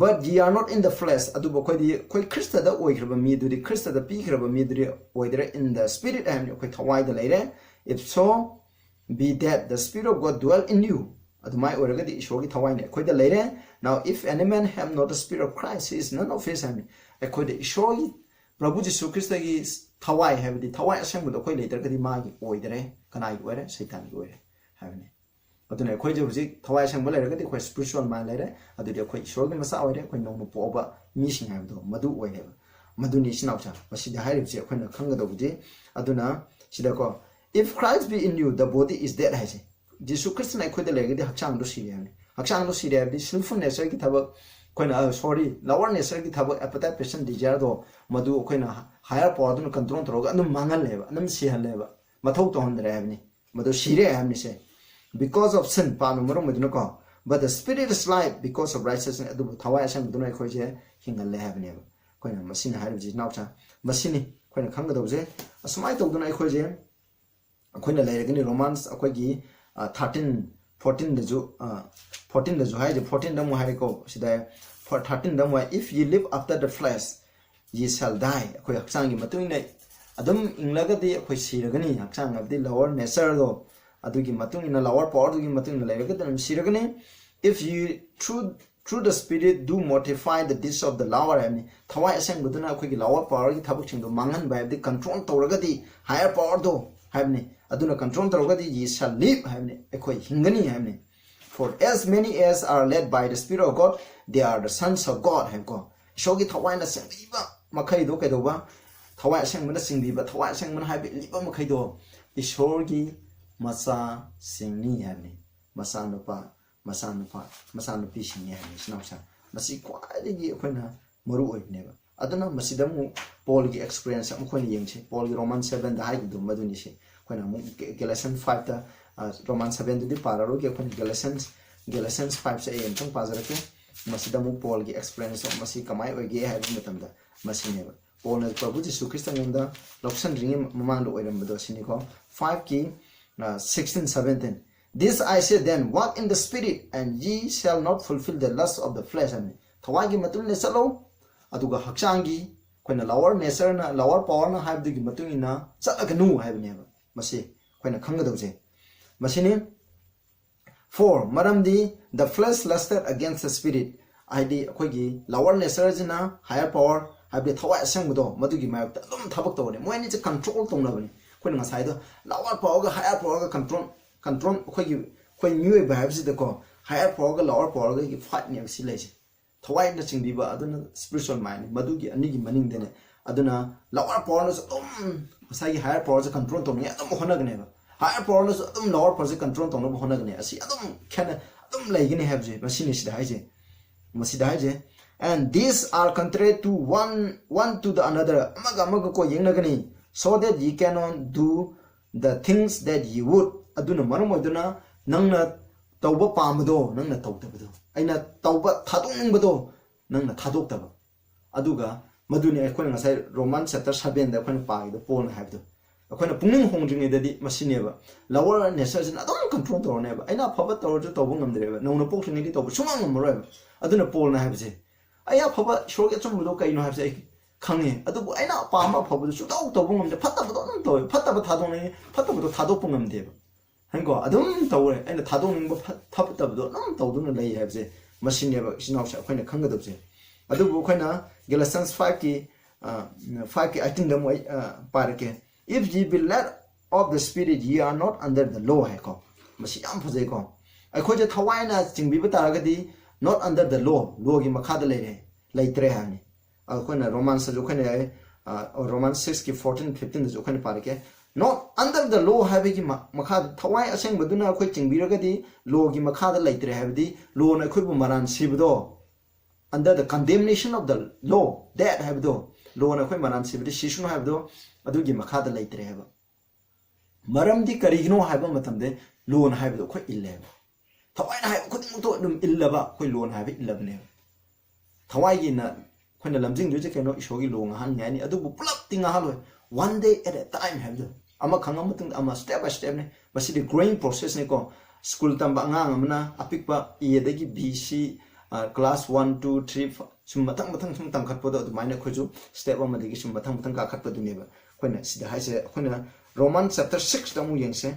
but ye are not in the flesh", ꯑꯗꯨꯕꯨ ꯑꯩꯈꯣꯏꯗꯤ, ꯑꯩꯈꯣꯏ ꯈ꯭ꯔꯤꯁꯇꯗ ꯑꯣꯏꯈ꯭ꯔꯕ ꯃꯤꯗꯨꯗꯤ, ꯈ꯭ꯔꯤꯁꯇꯗ ꯄꯤꯈ꯭ꯔꯕ ꯃꯤꯗꯨꯗꯤ ꯑꯣꯏꯗ꯭ꯔꯦ, "in the spirit" ꯍꯥꯏꯕꯅꯤ, ꯑꯩꯈꯣꯏ ꯊꯋꯥꯏꯗ ꯂꯩꯔꯦ꯫ "If so be that the spirit of God dwell in you", ꯑꯗꯨꯃꯥꯏꯅ ꯑꯣꯏꯔꯒꯗꯤ ꯏꯁꯣꯔꯒꯤ ꯊꯋꯥꯏꯅꯤ ꯑꯩꯈꯣꯏꯗ ꯂꯩꯔꯦ꯫ "Now if any man have not the spirit of Christ, he is none of his" ꯍꯥꯏꯕꯅꯤ꯫ ꯑꯩꯈꯣꯏꯗ ꯏꯁꯣꯔꯒꯤ, ꯄ꯭ꯔꯚꯨ ꯖꯤꯁꯨ ꯈ꯭ꯔꯤꯁꯇꯒꯤ ꯊꯋꯥꯏ ꯍꯥꯏꯕꯗꯤ ꯊꯋꯥꯏ ꯑꯁꯦꯡꯕꯗꯣ ꯑꯩꯈꯣꯏ ꯂꯩꯇ꯭ꯔꯒꯗꯤ ꯃꯥꯒꯤ ꯑꯣꯏꯗꯔꯦ꯫ ꯀꯅꯥꯒꯤ ꯑꯣꯏꯔꯦ? ꯁꯩꯇꯥꯟꯒꯤ ꯑꯣꯏꯔꯦ ꯍꯥꯏꯕꯅꯤ꯫ ꯑꯗꯨꯅ ꯑꯩꯈꯣꯏꯁꯦ ꯍꯧꯖꯤꯛ ꯊꯋꯥꯏ ꯑꯁꯦꯡꯕ ꯂꯩꯔꯒꯗꯤ ꯑꯩꯈꯣꯏ spiritual mind ꯂꯩꯔꯦ, ꯑꯗꯨꯗꯤ ꯑꯩꯈꯣꯏ ꯏꯁꯣꯔꯒꯤ ꯃꯆꯥ ꯑꯣꯏꯔꯦ, ꯑꯩꯈꯣꯏ ꯅꯧꯅ ꯄꯣꯛꯑꯕ ꯃꯤꯁꯤꯡ ꯍꯥꯏꯕꯗꯣ ꯃꯗꯨ ꯑꯣꯏꯔꯦꯕ꯫ ꯃꯗꯨꯅꯤ ꯏꯆꯤꯟ ꯏꯅꯥꯎꯁꯦ꯫ ꯃꯁꯤꯗ ꯍꯥꯏꯔꯤꯕꯁꯤ ꯑꯩꯈꯣꯏꯅ ꯈꯪꯒꯗꯧꯕꯗꯤ꯫ ꯑꯗꯨꯅ ꯁꯤꯗꯀꯣ, "If Christ be in you, the body is dead" ꯍꯥꯏꯁꯦ, ꯖꯤꯁꯨ ꯈ꯭ꯔꯤꯁꯇꯅ ꯑꯩꯈꯣꯏꯗ ꯂꯩꯔꯒꯗꯤ ꯍꯛꯆꯥꯡꯗꯣ ꯁꯤꯔꯦ ꯍꯥꯏꯕꯅꯤ꯫ ꯍꯛꯆꯥꯡꯗꯣ ꯁꯤꯔꯦ ꯍꯥꯏꯕꯗꯤ sinful natureꯒꯤ ꯊꯕꯛ, ꯑꯩꯈꯣꯏꯅ, ꯑ, sorry, lower natureꯒꯤ ꯊꯕꯛ, appetite, passion, desireꯗꯣ, ꯃꯗꯨ ꯑꯩꯈꯣꯏꯅ higher powerꯗꯨꯅ control ꯇꯧꯔꯒ ꯑꯗꯨꯝ ꯃꯥꯡꯍꯜꯂꯦꯕ, ꯑꯗꯨꯝ ꯁꯤꯍꯜꯂꯦꯕ, ꯃꯊꯧ ꯇꯧꯍꯟꯗ꯭ꯔꯦ ꯍꯥꯏꯕꯅꯤ꯫ ꯃꯗꯨ ꯁꯤꯔꯦ ꯍꯥꯏꯕꯅꯤꯁꯦ꯫ "Because of sin", ꯄꯥꯞꯅ ꯃꯔꯝ ꯑꯣꯏꯗꯨꯅꯀꯣ, "but the spirit is life because of righteousness", ꯑꯗꯨꯕꯨ ꯊꯋꯥꯏ ꯑꯁꯦꯡꯕꯗꯨꯅ ꯑꯩꯈꯣꯏꯁꯦ ꯍꯤꯡꯍꯜꯂꯦ ꯍꯥꯏꯕꯅꯦꯕ꯫ ꯑꯩꯈꯣꯏꯅ ꯃꯁꯤꯅ ꯍꯥꯏꯔꯤꯕꯁꯤ ꯏꯅꯥꯎꯆꯥ, ꯃꯁꯤꯅꯤ ꯑꯩꯈꯣꯏꯅ ꯈꯪꯒꯗꯧꯕꯁꯦ꯫ ꯑꯁꯨꯃꯥꯏꯅ ꯇꯧꯗꯅ ꯑꯩꯈꯣꯏꯁꯦ, ꯑꯩꯈꯣꯏꯅ ꯂꯩꯔꯒꯅꯤ꯫ Romans ꯑꯩꯈꯣꯏꯒꯤ, ꯑ, thirteen, fourteenꯗꯁꯨ, ꯑ, fourteenꯗꯁꯨ ꯍꯥꯏꯔꯤꯁꯦ, fourteenꯗ ꯑꯃꯨꯛ ꯍꯥꯏꯔꯦꯀꯣ ꯁꯤꯗ, for thirteenꯗ ꯑꯃꯨꯛ ꯍꯥꯏ, "If ye live after the flesh, ye shall die", ꯑꯩꯈꯣꯏ ꯍꯛꯆꯥꯡꯒꯤ ꯃꯇꯨꯡ ꯏꯟꯅ ꯑꯗꯨꯝ ꯏꯪꯂꯒꯗꯤ ꯑꯩꯈꯣꯏ ꯁꯤꯔꯒꯅꯤ꯫ ꯍꯛꯆꯥꯡ ꯍꯥꯏꯕꯗꯤ lower natureꯗꯣ, ꯑꯗꯨꯒꯤ ꯃꯇꯨꯡ ꯏꯟꯅ, lower powerꯗꯨꯒꯤ ꯃꯇꯨꯡ ꯏꯟꯅ ꯂꯩꯔꯒꯗꯤ ꯑꯗꯨꯝ ꯁꯤꯔꯒꯅꯤ꯫ If you through through the Spirit do mortify the deeds of the lower ꯍꯥꯏꯕꯅꯤ꯫ ꯊꯋꯥꯏ ꯑꯁꯦꯡꯕꯗꯨꯅ ꯑꯩꯈꯣꯏꯒꯤ lower powerꯒꯤ ꯊꯕꯛꯁꯤꯡꯗꯣ ꯃꯥꯡꯍꯟꯕ ꯍꯥꯏꯕꯗꯤ control ꯇꯧꯔꯒꯗꯤ, higher powerꯗꯣ ꯍꯥꯏꯕꯅꯤ, ꯑꯗꯨꯅ control ꯇꯧꯔꯒꯗꯤ ye shall live ꯍꯥꯏꯕꯅꯤ, ꯑꯩꯈꯣꯏ ꯍꯤꯡꯒꯅꯤ ꯍꯥꯏꯕꯅꯤ꯫ For as many as are led by the Spirit of God, they are the sons of God ꯍꯥꯏꯕꯀꯣ꯫ ꯏꯁꯣꯔꯒꯤ ꯊꯋꯥꯏꯅ ꯆꯤꯡꯕꯤꯕ ꯃꯈꯩꯗꯣ ꯀꯩꯗꯧꯕ? ꯊꯋꯥꯏ ꯑꯁꯦꯡꯕꯅ ꯆꯤꯡꯕꯤꯕ, ꯊꯋꯥꯏ ꯑꯁꯦꯡꯕꯅ ꯍꯥꯏꯕꯤꯕ ꯃꯈꯩꯗꯣ ꯏꯁꯣꯔꯒꯤ ꯃꯆꯥꯁꯤꯡꯅꯤ ꯍꯥꯏꯕꯅꯤ꯫ ꯃꯆꯥꯅꯨꯄꯥ, ꯃꯆꯥꯅꯨꯄꯥ, ꯃꯆꯥꯅꯨꯄꯤꯁꯤꯡꯅꯤ ꯍꯥꯏꯕꯅꯤ, ꯏꯆꯤꯟ ꯏꯅꯥꯎꯁꯤꯡ꯫ ꯃꯁꯤ ꯈ꯭ꯋꯥꯏꯗꯒꯤ ꯑꯩꯈꯣꯏꯅ ꯃꯔꯨ ꯑꯣꯏꯕꯅꯦꯕ꯫ ꯑꯗꯨꯅ ꯃꯁꯤꯗ ꯑꯃꯨꯛ ꯄꯣꯜꯒꯤ experience ꯑꯃꯨꯛ ꯑꯩꯈꯣꯏꯅ ꯌꯦꯡꯁꯤ꯫ ꯄꯣꯜꯒꯤ Roman sevenꯗ ꯍꯥꯏꯈꯤꯕꯗꯨ ꯃꯗꯨꯅꯤ ꯁꯤ꯫ ꯑꯩꯈꯣꯏꯅ ꯑꯃꯨꯛ Ga-, Galatian fiveꯇ, ꯑ, Roman sevenꯗꯨꯗꯤ ꯄꯥꯔꯔꯣꯏꯒꯦ, ꯑꯩꯈꯣꯏꯅ Galatians, Galatians fiveꯁꯦ ꯑꯩ ꯑꯃꯨꯛꯇꯪ ꯄꯥꯖꯔꯛꯀꯦ꯫ ꯃꯁꯤꯗ ꯑꯃꯨꯛ ꯄꯣꯜꯒꯤ experience ꯃꯁꯤ ꯀꯃꯥꯏ ꯑꯣꯏꯒꯦ ꯍꯥꯏꯕ ꯃꯇꯝꯗ ꯃꯁꯤꯅꯦꯕ꯫ ꯄꯣꯜꯅ ꯄ꯭ꯔꯚꯨ ꯖꯤꯁꯨ ꯈ꯭ꯔꯤꯁꯇꯉꯣꯟꯗ ꯂꯧꯁꯟꯗ꯭ꯔꯤꯉꯩ ꯃꯃꯥꯡꯗ ꯑꯣꯏꯔꯝꯕꯗꯣ ꯁꯤꯅꯤꯀꯣ꯫ Fiveꯀꯤ, ꯑ, sixteen, seventeen꯫ This I say then, walk in the Spirit, and ye shall not fulfill the lust of the flesh ꯍꯥꯏꯕꯅꯤ꯫ ꯊꯋꯥꯏꯒꯤ ꯃꯇꯨꯡ ꯏꯟꯅ ꯆꯠꯂꯣ, ꯑꯗꯨꯒ ꯍꯛꯆꯥꯡꯒꯤ ꯑꯩꯈꯣꯏꯅ lower natureꯅ, lower powerꯅ ꯍꯥꯏꯕꯗꯨꯒꯤ ꯃꯇꯨꯡ ꯏꯟꯅ ꯆꯠꯂꯒꯅꯨ ꯍꯥꯏꯕꯅꯦꯕ꯫ ꯃꯁꯤ ꯑꯩꯈꯣꯏꯅ ꯈꯪꯒꯗꯧꯁꯦ ꯃꯁꯤꯅꯤ꯫ For ꯃꯔꯝꯗꯤ the flesh lusted against the Spirit, ꯍꯥꯏꯗꯤ ꯑꯩꯈꯣꯏꯒꯤ lower natureꯁꯤꯅ higher power, ꯍꯥꯏꯕꯗꯤ ꯊꯋꯥꯏ ꯑꯁꯦꯡꯕꯗꯣ, ꯃꯗꯨꯒꯤ ꯃꯥꯌꯣꯛꯇ ꯑꯗꯨꯝ ꯊꯕꯛ ꯇꯧꯕꯅꯤ꯫ ꯃꯣꯏ ꯑꯅꯤꯁꯦ control ꯇꯧꯅꯕꯅꯤ꯫ ꯑꯩꯈꯣꯏꯅ ꯉꯁꯥꯏꯗꯣ lower powerꯒ higher powerꯒ control, control ꯑꯩꯈꯣꯏꯒꯤ, ꯑꯩꯈꯣꯏ ꯃꯤꯑꯣꯏꯕ ꯍꯥꯏꯕꯁꯤꯗꯀꯣ, higher powerꯒ lower powerꯒꯤ fightꯅꯦꯕ ꯁꯤ ꯂꯩꯁꯦ꯫ ꯊꯋꯥꯏꯅ ꯆꯤꯡꯕꯤꯕ ꯑꯗꯨꯅ spiritual mindꯅꯤ꯫ ꯃꯗꯨꯒꯤ ꯑꯅꯤꯒꯤ ꯃꯅꯤꯡꯗꯅꯦ꯫ ꯑꯗꯨꯅ lower powerꯅꯁꯨ ꯑꯗꯨꯝ ꯉꯁꯥꯏꯒꯤ higher powerꯁꯦ control ꯇꯧꯅꯤꯡꯉꯥꯏ ꯑꯗꯨꯝ ꯍꯣꯠꯅꯒꯅꯦꯕ꯫ Higher powerꯅꯁꯨ ꯑꯗꯨꯝ lower powerꯁꯦ control ꯇꯧꯅꯕ ꯍꯣꯠꯅꯒꯅꯤ꯫ ꯑꯁꯤ ꯑꯗꯨꯝ ꯈꯦꯠꯅ, ꯑꯗꯨꯝ ꯂꯩꯒꯅꯤ ꯍꯥꯏꯕꯁꯦ ꯃꯁꯤꯅꯤ ꯁꯤꯗ ꯍꯥꯏꯁꯦ꯫ ꯃꯁꯤꯗ ꯍꯥꯏꯁꯦ, "And these are contrary to one, one to the another." ꯑꯃꯒ ꯑꯃꯒ ꯀꯣ ꯌꯦꯡꯅꯒꯅꯤ꯫ "So that ye cannot do the things that ye would." ꯑꯗꯨꯅ ꯃꯔꯝ ꯑꯣꯏꯗꯨꯅ ꯅꯪꯅ ꯇꯧꯕ ꯄꯥꯝꯕꯗꯣ ꯅꯪꯅ ꯇꯧꯗꯕꯗꯣ, ꯑꯩꯅ ꯇꯧꯕ ꯊꯥꯗꯣꯛꯅꯤꯡꯕꯗꯣ ꯅꯪꯅ ꯊꯥꯗꯣꯛꯇꯕ꯫ ꯑꯗꯨꯒ ꯃꯗꯨꯅꯤ ꯑꯩꯈꯣꯏꯅ ꯉꯁꯥꯏ Roman chapter sevenꯗ ꯑꯩꯈꯣꯏꯅ ꯄꯥꯈꯤꯕꯗꯣ, ꯄꯣꯜꯅ ꯍꯥꯏꯕꯗꯣ꯫ ꯑꯩꯈꯣꯏꯅ ꯄꯨꯛꯅꯤꯡ ꯍꯣꯡꯗ꯭ꯔꯤꯉꯩꯗꯗꯤ ꯃꯁꯤꯅꯦꯕ, lower natureꯁꯤꯅ ꯑꯗꯨꯝ control ꯇꯧꯔꯅꯦꯕ꯫ ꯑꯩꯅ ꯑꯐꯕ ꯇꯧꯔꯁꯨ ꯇꯧꯕ ꯉꯝꯗ꯭ꯔꯦꯕ, ꯅꯧꯅ ꯄꯣꯛꯇ꯭ꯔꯤꯉꯩꯗꯤ ꯇꯧꯕ ꯁꯨꯡꯉꯝ ꯉꯝꯃꯔꯣꯏꯕ꯫ ꯑꯗꯨꯅ ꯄꯣꯜꯅ ꯍꯥꯏꯕꯁꯦ, "ꯑꯩ ꯑꯐꯕ, ꯏꯁꯣꯔꯒꯤ ꯑꯆꯨꯝꯕꯗꯣ ꯀꯩꯅꯣ ꯍꯥꯏꯕꯁꯦ ꯑꯩ ꯈꯪꯉꯦ, ꯑꯗꯨꯕꯨ ꯑꯩꯅ ꯑꯄꯥꯝꯕ ꯑꯐꯕꯗꯨ ꯁꯨꯡꯇꯧ ꯇꯧꯕ ꯉꯝꯗꯦ, ꯐꯠꯇꯕꯗꯣ ꯑꯗꯨꯝ ꯇꯧꯋꯦ, ꯐꯠꯇꯕ ꯊꯥꯗꯣꯛꯅꯤꯡꯉꯤ, ꯐꯠꯇꯕꯗꯣ ꯊꯥꯗꯣꯛꯄ ꯉꯝꯗꯦꯕ꯫ ꯍꯥꯏꯀꯣ, ꯑꯗꯨꯝ ꯇꯧꯔꯦ, ꯑꯩꯅ ꯊꯥꯗꯣꯛꯅꯤꯡꯕ ꯐꯠ- ꯐꯠꯇꯕꯗꯣ ꯑꯗꯨꯝ ꯇꯧꯗꯨꯅ ꯂꯩ ꯍꯥꯏꯕꯁꯦ, ꯃꯁꯤꯅꯦꯕ ꯏꯆꯤꯟ ꯏꯅꯥꯎꯁꯦ ꯑꯩꯈꯣꯏꯅ ꯈꯪꯒꯗꯕꯁꯦ꯫ ꯑꯗꯨꯕꯨ ꯑꯩꯈꯣꯏꯅ Galatians five ꯀꯤ, ꯑ, five ꯀꯤ eighteen ꯗ ꯑꯃꯨꯛ ꯑꯩ, ꯑ, ꯄꯥꯔꯛꯀꯦ꯫ "If ye be led of the Spirit, ye are not under the law" ꯍꯥꯏꯀꯣ꯫ ꯃꯁꯤ ꯌꯥꯝ ꯐꯖꯩꯀꯣ꯫ ꯑꯩꯈꯣꯏꯁꯦ ꯊꯋꯥꯏꯅ ꯆꯤꯡꯕꯤꯕ ꯇꯥꯔꯒꯗꯤ not under the law, ꯂꯣꯒꯤ ꯃꯈꯥꯗ ꯂꯩꯔꯦ, ꯂꯩꯇ꯭ꯔꯦ ꯍꯥꯏꯕꯅꯤ꯫ ꯑꯩꯈꯣꯏꯅ Romans ꯇꯁꯨ ꯑꯩꯈꯣꯏꯅ ꯌꯥꯏ, ꯑ, Romans six ꯀꯤ fourteen fifteen ꯗꯁꯨ ꯑꯩꯈꯣꯏꯅ ꯄꯥꯔꯛꯀꯦ꯫ Not under the law ꯍꯥꯏꯕꯒꯤ ꯃ-, ꯃꯈꯥꯗ ꯊꯋꯥꯏ ꯑꯁꯦꯡꯕꯗꯨꯅ ꯑꯩꯈꯣꯏ ꯆꯤꯡꯕꯤꯔꯒꯗꯤ ꯂꯣꯒꯤ ꯃꯈꯥꯗ ꯂꯩꯇ꯭ꯔꯦ ꯍꯥꯏꯕꯗꯤ ꯂꯣꯅ ꯑꯩꯈꯣꯏꯕꯨ ꯃꯔꯥꯟ ꯁꯤꯕꯗꯣ, under the condemnation of the law, death ꯍꯥꯏꯕꯗꯣ, ꯂꯣꯅ ꯑꯩꯈꯣꯏ ꯃꯔꯥꯟ ꯁꯤꯕꯗꯤ ꯁꯤꯁꯅꯨ ꯍꯥꯏꯕꯗꯣ, ꯑꯗꯨꯒꯤ ꯃꯈꯥꯗ ꯂꯩꯇ꯭ꯔꯦ ꯍꯥꯏꯕ꯫ ꯃꯔꯝꯗꯤ ꯀꯔꯤꯒꯤꯅꯣ ꯍꯥꯏꯕ ꯃꯇꯝꯗ ꯂꯣꯅ ꯍꯥꯏꯕꯗꯣ ꯑꯩꯈꯣꯏ ꯏꯜꯂꯦꯕ꯫ ꯊꯋꯥꯏꯅ ꯍꯥꯏꯕ ꯈꯨꯗꯤꯡꯃꯛꯇꯣ ꯑꯗꯨꯝ ꯏꯜꯂꯕ, ꯑꯩꯈꯣꯏ ꯂꯣꯅ ꯍꯥꯏꯕ ꯏꯜꯂꯕꯅꯦꯕ꯫ ꯊꯋꯥꯏꯒꯤꯅ ꯑꯩꯈꯣꯏꯅ ꯂꯝꯖꯤꯡꯗꯣꯏꯁꯦ ꯀꯩꯅꯣ? ꯏꯁꯣꯔꯒꯤ ꯂꯣ ꯉꯥꯍꯟꯅꯤꯡꯉꯥꯏꯅꯤ, ꯑꯗꯨꯕꯨ ꯄꯨꯂꯞꯇꯤ ꯉꯥꯍꯜꯂꯣꯏ꯫ One day at a time ꯍꯥꯏꯕꯗꯣ, ꯑꯃ ꯈꯪꯉ ꯃꯇꯨꯡꯗ ꯑꯃ, step by step ꯅꯦ꯫ ꯃꯁꯤꯗꯤ growing process ꯅꯤꯀꯣ꯫ ꯁ꯭ꯀꯨꯜ ꯇꯝꯕ ꯑꯉꯥꯡ ꯑꯃꯅ ꯑꯄꯤꯛꯄ A ꯗꯒꯤ B, C, ꯑ, class one, two, three, ꯐ-, ꯁꯨꯝ ꯃꯊꯪ ꯃꯊꯪ ꯁꯨꯝ ꯇꯝꯈꯠꯄꯗꯣ, ꯑꯗꯨꯃꯥꯏꯅ ꯑꯩꯈꯣꯏꯁꯨ step ꯑꯃꯗꯒꯤ ꯁꯨꯝ ꯃꯊꯪ ꯃꯊꯪ ꯀꯥꯈꯠꯄꯗꯨꯅꯦꯕ ꯑꯩꯈꯣꯏꯅ ꯁꯤꯗ ꯍꯥꯏꯁꯦ꯫ ꯑꯩꯈꯣꯏꯅ Roman chapter six ꯇ ꯑꯃꯨꯛ ꯌꯦꯡꯁꯦ꯫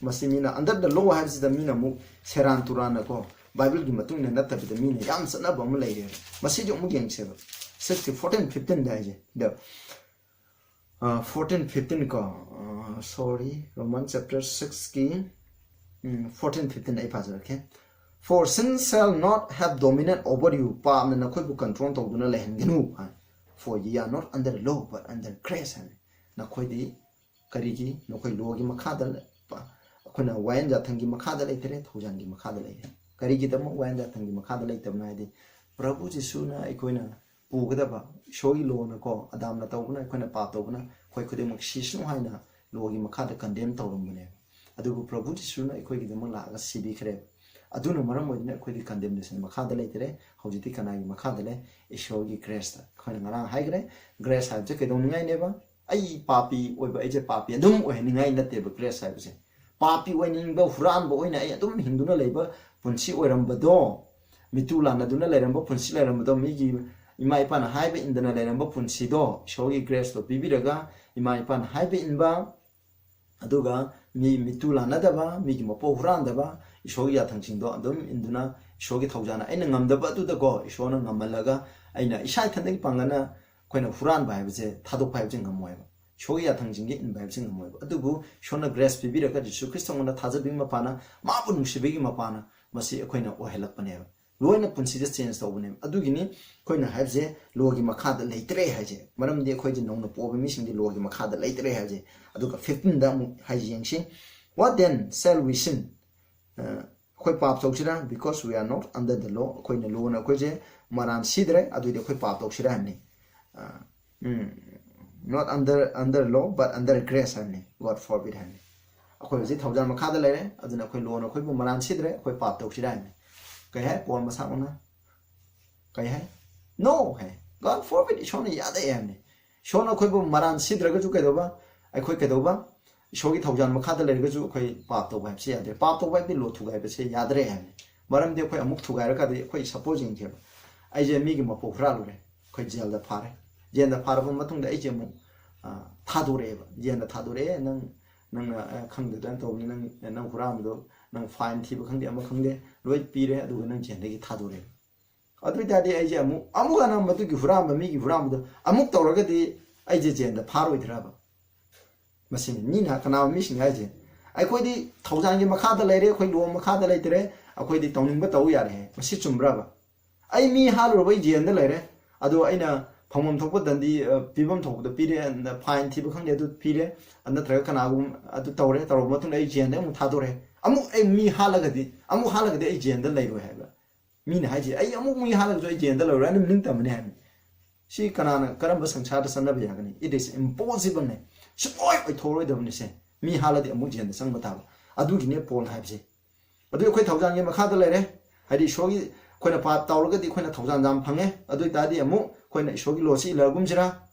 ꯃꯁꯤ ꯃꯤꯅ under the law ꯍꯥꯏꯕꯁꯤꯗ ꯃꯤꯅ ꯑꯃꯨꯛ ꯁꯦꯔꯥꯟ ꯇꯨꯔꯥꯟꯅꯀꯣ, ꯕꯥꯏꯕꯜꯒꯤ ꯃꯇꯨꯡ ꯏꯟꯅ ꯅꯠꯇꯕꯤꯗ ꯃꯤꯅ ꯌꯥꯝ ꯆꯠꯅꯕ ꯑꯃ ꯂꯩꯔꯦꯕ꯫ ꯃꯁꯤꯁꯨ ꯑꯃꯨꯛ ꯌꯦꯡꯁꯦꯕ, six ꯀꯤ fourteen fifteen ꯗ ꯍꯥꯏꯁꯦ꯫ ꯑꯗ, ꯑ, fourteen fifteen ꯀꯣ, ꯑ, sorry, Roman chapter six ꯀꯤ, ꯎꯝ, fourteen fifteen ꯑꯩ ꯄꯥꯖꯔꯛꯀꯦ꯫ "For sin shall not have dominion over you", ꯄꯥꯞꯅ ꯅꯈꯣꯏꯕꯨ control ꯇꯧꯗꯨꯅ ꯂꯩꯍꯟꯒꯅꯨ ꯍꯥꯏ꯫ "For ye are not under law, but under grace" ꯍꯥꯏ꯫ ꯅꯈꯣꯏꯗꯤ ꯀꯔꯤꯒꯤ? ꯅꯈꯣꯏ ꯂꯣꯒꯤ ꯃꯈꯥꯗ ꯂ-, ꯄ-, ꯑꯩꯈꯣꯏꯅ ꯋꯥꯌꯦꯟ ꯌꯥꯊꯪꯒꯤ ꯃꯈꯥꯗ ꯂꯩꯇꯔꯦ, ꯊꯧꯖꯥꯜꯒꯤ ꯃꯈꯥꯗ ꯂꯩꯔꯦ꯫ ꯀꯔꯤꯒꯤꯗꯃꯛ ꯋꯥꯌꯦꯟ ꯌꯥꯊꯪꯒꯤ ꯃꯈꯥꯗ ꯂꯩꯇꯕꯅꯣ ꯍꯥꯏꯗꯤ, ꯄ꯭ꯔꯚꯨ ꯖꯤꯁꯨꯅ ꯑꯩꯈꯣꯏꯅ ꯄꯨꯒꯗꯕ ꯏꯁꯣꯔꯒꯤ ꯂꯣꯅꯀꯣ, ꯑꯗꯥꯝꯅ ꯇꯧꯕꯅ, ꯑꯩꯈꯣꯏꯅ ꯄꯥꯞ ꯇꯧꯕꯅ, ꯑꯩꯈꯣꯏ ꯈꯨꯗꯤꯡꯃꯛ ꯁꯤꯁꯅꯨ ꯍꯥꯏꯅ ꯂꯣꯒꯤ ꯃꯈꯥꯗ condemn ꯇꯧꯔꯝꯕꯅꯦꯕ꯫ ꯑꯗꯨꯕꯨ ꯄ꯭ꯔꯚꯨ ꯖꯤꯁꯨꯅ ꯑꯩꯈꯣꯏꯒꯤꯗꯃꯛ ꯂꯥꯛꯑꯒ ꯁꯤꯕꯤꯈ꯭ꯔꯦꯕ꯫ ꯑꯗꯨꯅ ꯃꯔꯝ ꯑꯣꯏꯗꯨꯅ ꯑꯩꯈꯣꯏꯗꯤ condemnation ꯃꯈꯥꯗ ꯂꯩꯇꯔꯦ꯫ ꯍꯧꯖꯤꯛꯇꯤ ꯀꯅꯥꯒꯤ ꯃꯈꯥꯗ ꯂꯩ? ꯏꯁꯣꯔꯒꯤ grace ꯇ꯫ ꯑꯩꯈꯣꯏꯅ ꯉꯔꯥꯡ ꯍꯥꯏꯈ꯭ꯔꯦ, grace ꯍꯥꯏꯕꯁꯦ ꯀꯩꯗꯧꯅꯤꯡꯉꯥꯏꯅꯦꯕ? ꯑꯩ ꯄꯥꯄꯤ ꯑꯣꯏꯕ, ꯑꯩꯁꯦ ꯄꯥꯄꯤ ꯑꯗꯨꯝ ꯑꯣꯏꯍꯟꯅꯤꯡꯉꯥꯏ ꯅꯠꯇꯦꯕ grace ꯍꯥꯏꯕꯁꯦ꯫ ꯄꯥꯄꯤ ꯑꯣꯏꯅꯤꯡꯕ, ꯍꯨꯔꯥꯟꯕ ꯑꯣꯏꯅ ꯑꯩ ꯑꯗꯨꯝ ꯍꯤꯡꯗꯨꯅ ꯂꯩꯕ ꯄꯨꯟꯁꯤ ꯑꯣꯏꯔꯝꯕꯗꯣ, ꯃꯤꯇꯨ ꯂꯥꯟꯅꯗꯨꯅ ꯂꯩꯔꯝꯕ ꯄꯨꯟꯁꯤ ꯂꯩꯔꯝꯕꯗꯣ, ꯃꯤꯒꯤ ꯏꯃꯥ ꯏꯄꯥꯅ ꯍꯥꯏꯕ ꯏꯟꯗꯅ ꯂꯩꯔꯝꯕ ꯄꯨꯟꯁꯤꯗꯣ ꯏꯁꯣꯔꯒꯤ graceꯇꯣ ꯄꯤꯕꯤꯔꯒ, ꯏꯃꯥ ꯏꯄꯥꯅ ꯍꯥꯏꯕ ꯏꯟꯕ, ꯑꯗꯨꯒ ꯃꯤ ꯃꯤꯇꯨ ꯂꯥꯟꯅꯗꯕ, ꯃꯤꯒꯤ ꯃꯄꯣꯛ ꯍꯨꯔꯥꯟꯗꯕ, ꯏꯁꯣꯔꯒꯤ ꯌꯥꯊꯪꯁꯤꯡꯗꯣ ꯑꯗꯨꯝ ꯏꯟꯗꯨꯅ, ꯏꯁꯣꯔꯒꯤ ꯊꯧꯖꯥꯜꯅ ꯑꯩꯅ ꯉꯝꯗꯕ ꯑꯗꯨꯗꯀꯣ ꯏꯁꯣꯔꯅ ꯉꯝꯍꯜꯂꯒ, ꯑꯩꯅ ꯏꯁꯥ ꯏꯊꯟꯗꯒꯤ ꯄꯥꯡꯒꯜꯅ ꯑꯩꯈꯣꯏꯅ ꯍꯨꯔꯥꯟꯕ ꯍꯥꯏꯕꯁꯦ, ꯊꯥꯗꯣꯛꯄ ꯍꯥꯏꯕꯁꯦ ꯉꯝꯃꯣꯏꯕ꯫ ꯏꯁꯣꯔꯒꯤ ꯌꯥꯊꯪꯁꯤꯡꯒꯤ ꯏꯟꯕ ꯍꯥꯏꯕꯁꯤ ꯉꯝꯃꯣꯏꯕ꯫ ꯑꯗꯨꯕꯨ ꯏꯁꯣꯔꯅ grace ꯄꯤꯕꯤꯔꯒ, ꯖꯤꯁꯨ ꯈ꯭ꯔꯤꯁꯇꯉꯣꯟꯗ ꯊꯥꯖꯕꯒꯤ ꯃꯄꯥꯅ, ꯃꯥꯕꯨ ꯅꯨꯡꯁꯤꯕꯒꯤ ꯃꯄꯥꯅ ꯃꯁꯤ ꯑꯩꯈꯣꯏꯅ ꯑꯣꯏꯍꯜꯂꯛꯄꯅꯦꯕ꯫ ꯂꯣꯏꯅ ꯄꯨꯟꯁꯤꯁꯦ change ꯇꯧꯕꯅꯦꯕ꯫ ꯑꯗꯨꯒꯤꯅꯤ ꯑꯩꯈꯣꯏꯅ ꯍꯥꯏꯕꯁꯦ lawꯒꯤ ꯃꯈꯥꯗ ꯂꯩꯇ꯭ꯔꯦ ꯍꯥꯏꯁꯦ꯫ ꯃꯔꯝꯗꯤ ꯑꯩꯈꯣꯏꯁꯦ ꯅꯧꯅ ꯄꯣꯛꯑꯕ ꯃꯤꯁꯤꯡꯗꯤ lawꯒꯤ ꯃꯈꯥꯗ ꯂꯩꯇ꯭ꯔꯦ ꯍꯥꯏꯁꯦ꯫ ꯑꯗꯨꯒ fifteenꯗ ꯑꯃꯨꯛ ꯍꯥꯏꯁꯦ ꯌꯦꯡꯁꯤ꯫ What then? Shall we sin? ꯑ, ꯑꯩꯈꯣꯏ ꯄꯥꯞ ꯇꯧꯁꯤꯔꯥ? Because we are not under the law. ꯑꯩꯈꯣꯏꯅ lawꯅ ꯑꯩꯈꯣꯏꯁꯦ ꯃꯔꯥꯟ ꯁꯤꯗ꯭ꯔꯦ, ꯑꯗꯨꯏꯗꯤ ꯑꯩꯈꯣꯏ ꯄꯥꯞ ꯇꯧꯁꯤꯔꯥ ꯍꯥꯏꯕꯅꯤ꯫ ꯑ, ꯎꯝ, not under, under law, but under grace ꯍꯥꯏꯕꯅꯤ꯫ God forbid ꯍꯥꯏꯕꯅꯤ꯫ ꯑꯩꯈꯣꯏ ꯍꯧꯖꯤꯛ ꯊꯧꯖꯥꯜ ꯃꯈꯥꯗ ꯂꯩꯔꯦ, ꯑꯗꯨꯅ ꯑꯩꯈꯣꯏ lawꯅ ꯑꯩꯈꯣꯏꯕꯨ ꯃꯔꯥꯟ ꯁꯤꯗ꯭ꯔꯦ, ꯑꯩꯈꯣꯏ ꯄꯥꯞ ꯇꯧꯁꯤꯔꯥ ꯍꯥꯏꯕꯅꯤ꯫ ꯀꯩ ꯍꯥꯏ? ꯄꯣꯜ ꯃꯁꯥꯃꯛꯅ ꯀꯩ ꯍꯥꯏ? No ꯍꯥꯏ꯫ God forbid, ꯏꯁꯣꯔꯅ ꯌꯥꯗꯦ ꯍꯥꯏꯕꯅꯤ꯫ ꯏꯁꯣꯔꯅ ꯑꯩꯈꯣꯏꯕꯨ ꯃꯔꯥꯟ ꯁꯤꯗ꯭ꯔꯒꯁꯨ ꯀꯩꯗꯧꯕ? ꯑꯩꯈꯣꯏ ꯀꯩꯗꯧꯕ? ꯏꯁꯣꯔꯒꯤ ꯊꯧꯖꯥꯜ ꯃꯈꯥꯗ ꯂꯩꯔꯒꯁꯨ ꯑꯩꯈꯣꯏ ꯄꯥꯞ ꯇꯧꯕ ꯍꯥꯏꯕꯁꯤ ꯌꯥꯗꯦ꯫ ꯄꯥꯞ ꯇꯧꯕ ꯍꯥꯏꯕꯗꯤ law ꯊꯨꯒꯥꯏꯕꯁꯦ ꯌꯥꯗ꯭ꯔꯦ ꯍꯥꯏꯕꯅꯤ꯫ ꯃꯔꯝꯗꯤ ꯑꯩꯈꯣꯏ ꯑꯃꯨꯛ ꯊꯨꯒꯥꯏꯔꯀꯥꯟꯗ, ꯑꯩꯈꯣꯏ suppose ꯌꯦꯡꯁꯦꯕ, ꯑꯩꯁꯦ ꯃꯤꯒꯤ ꯃꯄꯣꯛ ꯍꯨꯔꯥꯜꯂꯨꯔꯦ, ꯑꯩꯈꯣꯏ jailꯗ ꯐꯥꯔꯦ꯫ Jailꯗ ꯐꯥꯔꯕ ꯃꯇꯨꯡꯗ ꯑꯩꯁꯦ ꯑꯃꯨꯛ, ꯑ, ꯊꯥꯗꯣꯔꯛꯑꯦꯕ꯫ Jailꯗ ꯊꯥꯗꯣꯔꯛꯑꯦ, ꯅꯪ, ꯅꯪꯅ, ꯑ, ꯈꯪꯗꯗꯅ ꯇꯧꯕꯅꯤ, ꯅꯪ, ꯅꯪ ꯍꯨꯔꯥꯟꯕꯗꯣ, ꯅꯪ fine ꯊꯤꯕ ꯈꯪꯗꯦ, ꯑꯃ ꯈꯪꯗꯦ, ꯂꯣꯏ ꯄꯤꯔꯦ, ꯑꯗꯨꯒ ꯅꯪ jailꯗꯒꯤ ꯊꯥꯗꯣꯔꯛꯑꯦ꯫ ꯑꯗꯨ ꯑꯣꯏꯇꯥꯔꯗꯤ ꯑꯩꯁꯦ ꯑꯃꯨꯛ, ꯑꯃꯨꯛ ꯍꯟꯅ ꯃꯗꯨꯒꯤ ꯍꯨꯔꯥꯟꯕ, ꯃꯤꯒꯤ ꯍꯨꯔꯥꯟꯕꯗꯣ ꯑꯃꯨꯛ ꯇꯧꯔꯒꯗꯤ ꯑꯩꯁꯦ jailꯗ ꯐꯥꯔꯣꯏꯗ꯭ꯔꯕ? ꯃꯁꯤꯅꯤ ꯃꯤꯅ, ꯀꯅꯥ, ꯃꯤꯁꯤꯡ ꯍꯥꯏꯁꯦ꯫ ꯑꯩꯈꯣꯏꯗꯤ ꯊꯧꯖꯥꯜꯒꯤ ꯃꯈꯥꯗ ꯂꯩꯔꯦ, ꯑꯩꯈꯣꯏ law ꯃꯈꯥꯗ ꯂꯩꯇ꯭ꯔꯦ, ꯑꯩꯈꯣꯏꯗꯤ ꯇꯧꯅꯤꯡꯕ ꯇꯧ ꯌꯥꯔꯦ꯫ ꯃꯁꯤ ꯆꯨꯝꯕ꯭ꯔꯕ? ꯑꯩ ꯃꯤ ꯍꯥꯠꯂꯨꯔꯕ, ꯑꯩ jailꯗ ꯂꯩꯔꯦ, ꯑꯗꯣ ꯑꯩꯅ ꯐꯪꯐꯝ ꯊꯣꯛꯄ ꯗꯟꯗꯤ, ꯑ, ꯄꯤꯐꯝ ꯊꯣꯛꯄꯗꯣ ꯄꯤꯔꯦ, ꯑ, fine ꯊꯤꯕ ꯈꯪꯗꯦ, ꯑꯗꯨ ꯄꯤꯔꯦ, ꯑ, ꯅꯠꯇ꯭ꯔꯒ ꯀꯅꯥꯒꯨꯝ ꯑꯗꯨ ꯇꯧꯔꯦ, ꯇꯧꯔꯕ ꯃꯇꯨꯡꯗ ꯑꯩ jailꯗ ꯑꯃꯨꯛ ꯊꯥꯗꯣꯔꯦ꯫ ꯑꯃꯨꯛ ꯑꯩ ꯃꯤ ꯍꯥꯠꯂꯒꯗꯤ, ꯑꯃꯨꯛ ꯍꯥꯠꯂꯒꯗꯤ ꯑꯩ jailꯗ ꯂꯩꯔꯣꯏ ꯍꯥꯏꯕ꯫ ꯃꯤꯅ ꯍꯥꯏꯁꯦ, "ꯑꯩ ꯑꯃꯨꯛ ꯃꯤ ꯍꯥꯠꯂꯒꯁꯨ ꯑꯩ jailꯗ ꯂꯩꯔꯣꯏ" ꯍꯥꯏꯅ ꯅꯤꯡꯇꯝꯕꯅꯤ ꯍꯥꯏꯕꯅꯤ꯫ ꯁꯤ ꯀꯅꯥꯅ, ꯀꯔꯝꯕ ꯁꯪꯁꯥꯔꯗ ꯆꯠꯅꯕ ꯌꯥꯒꯅꯤ? It is impossible ꯅꯦ꯫ ꯁꯨꯡꯑꯣꯏ ꯑꯣꯏꯊꯣꯛꯑꯔꯣꯏꯗꯕꯅꯤ ꯁꯦ꯫ ꯃꯤ ꯍꯥꯠꯂꯗꯤ ꯑꯃꯨꯛ jailꯗ ꯆꯪꯕ ꯇꯥꯕ꯫ ꯑꯗꯨꯒꯤꯅꯦ ꯄꯣꯜ ꯍꯥꯏꯕꯁꯦ꯫ ꯑꯗꯨ ꯑꯩꯈꯣꯏ ꯊꯧꯖꯥꯜꯒꯤ ꯃꯈꯥꯗ ꯂꯩꯔꯦ꯫ ꯍꯥꯏꯗꯤ ꯏꯁꯣꯔꯒꯤ, ꯑꯩꯈꯣꯏꯅ ꯄꯥꯞ ꯇꯧꯔꯒꯗꯤ ꯑꯩꯈꯣꯏꯅ ꯊꯧꯖꯥꯜ ꯌꯥꯝ ꯐꯪꯉꯦ꯫ ꯑꯗꯨ ꯑꯣꯏꯇꯥꯔꯗꯤ ꯑꯃꯨꯛ ꯑꯩꯈꯣꯏꯅ ꯏꯁꯣꯔꯒꯤ lawꯁꯤ ꯏꯜꯂꯒꯨꯝꯁꯤꯔꯥ?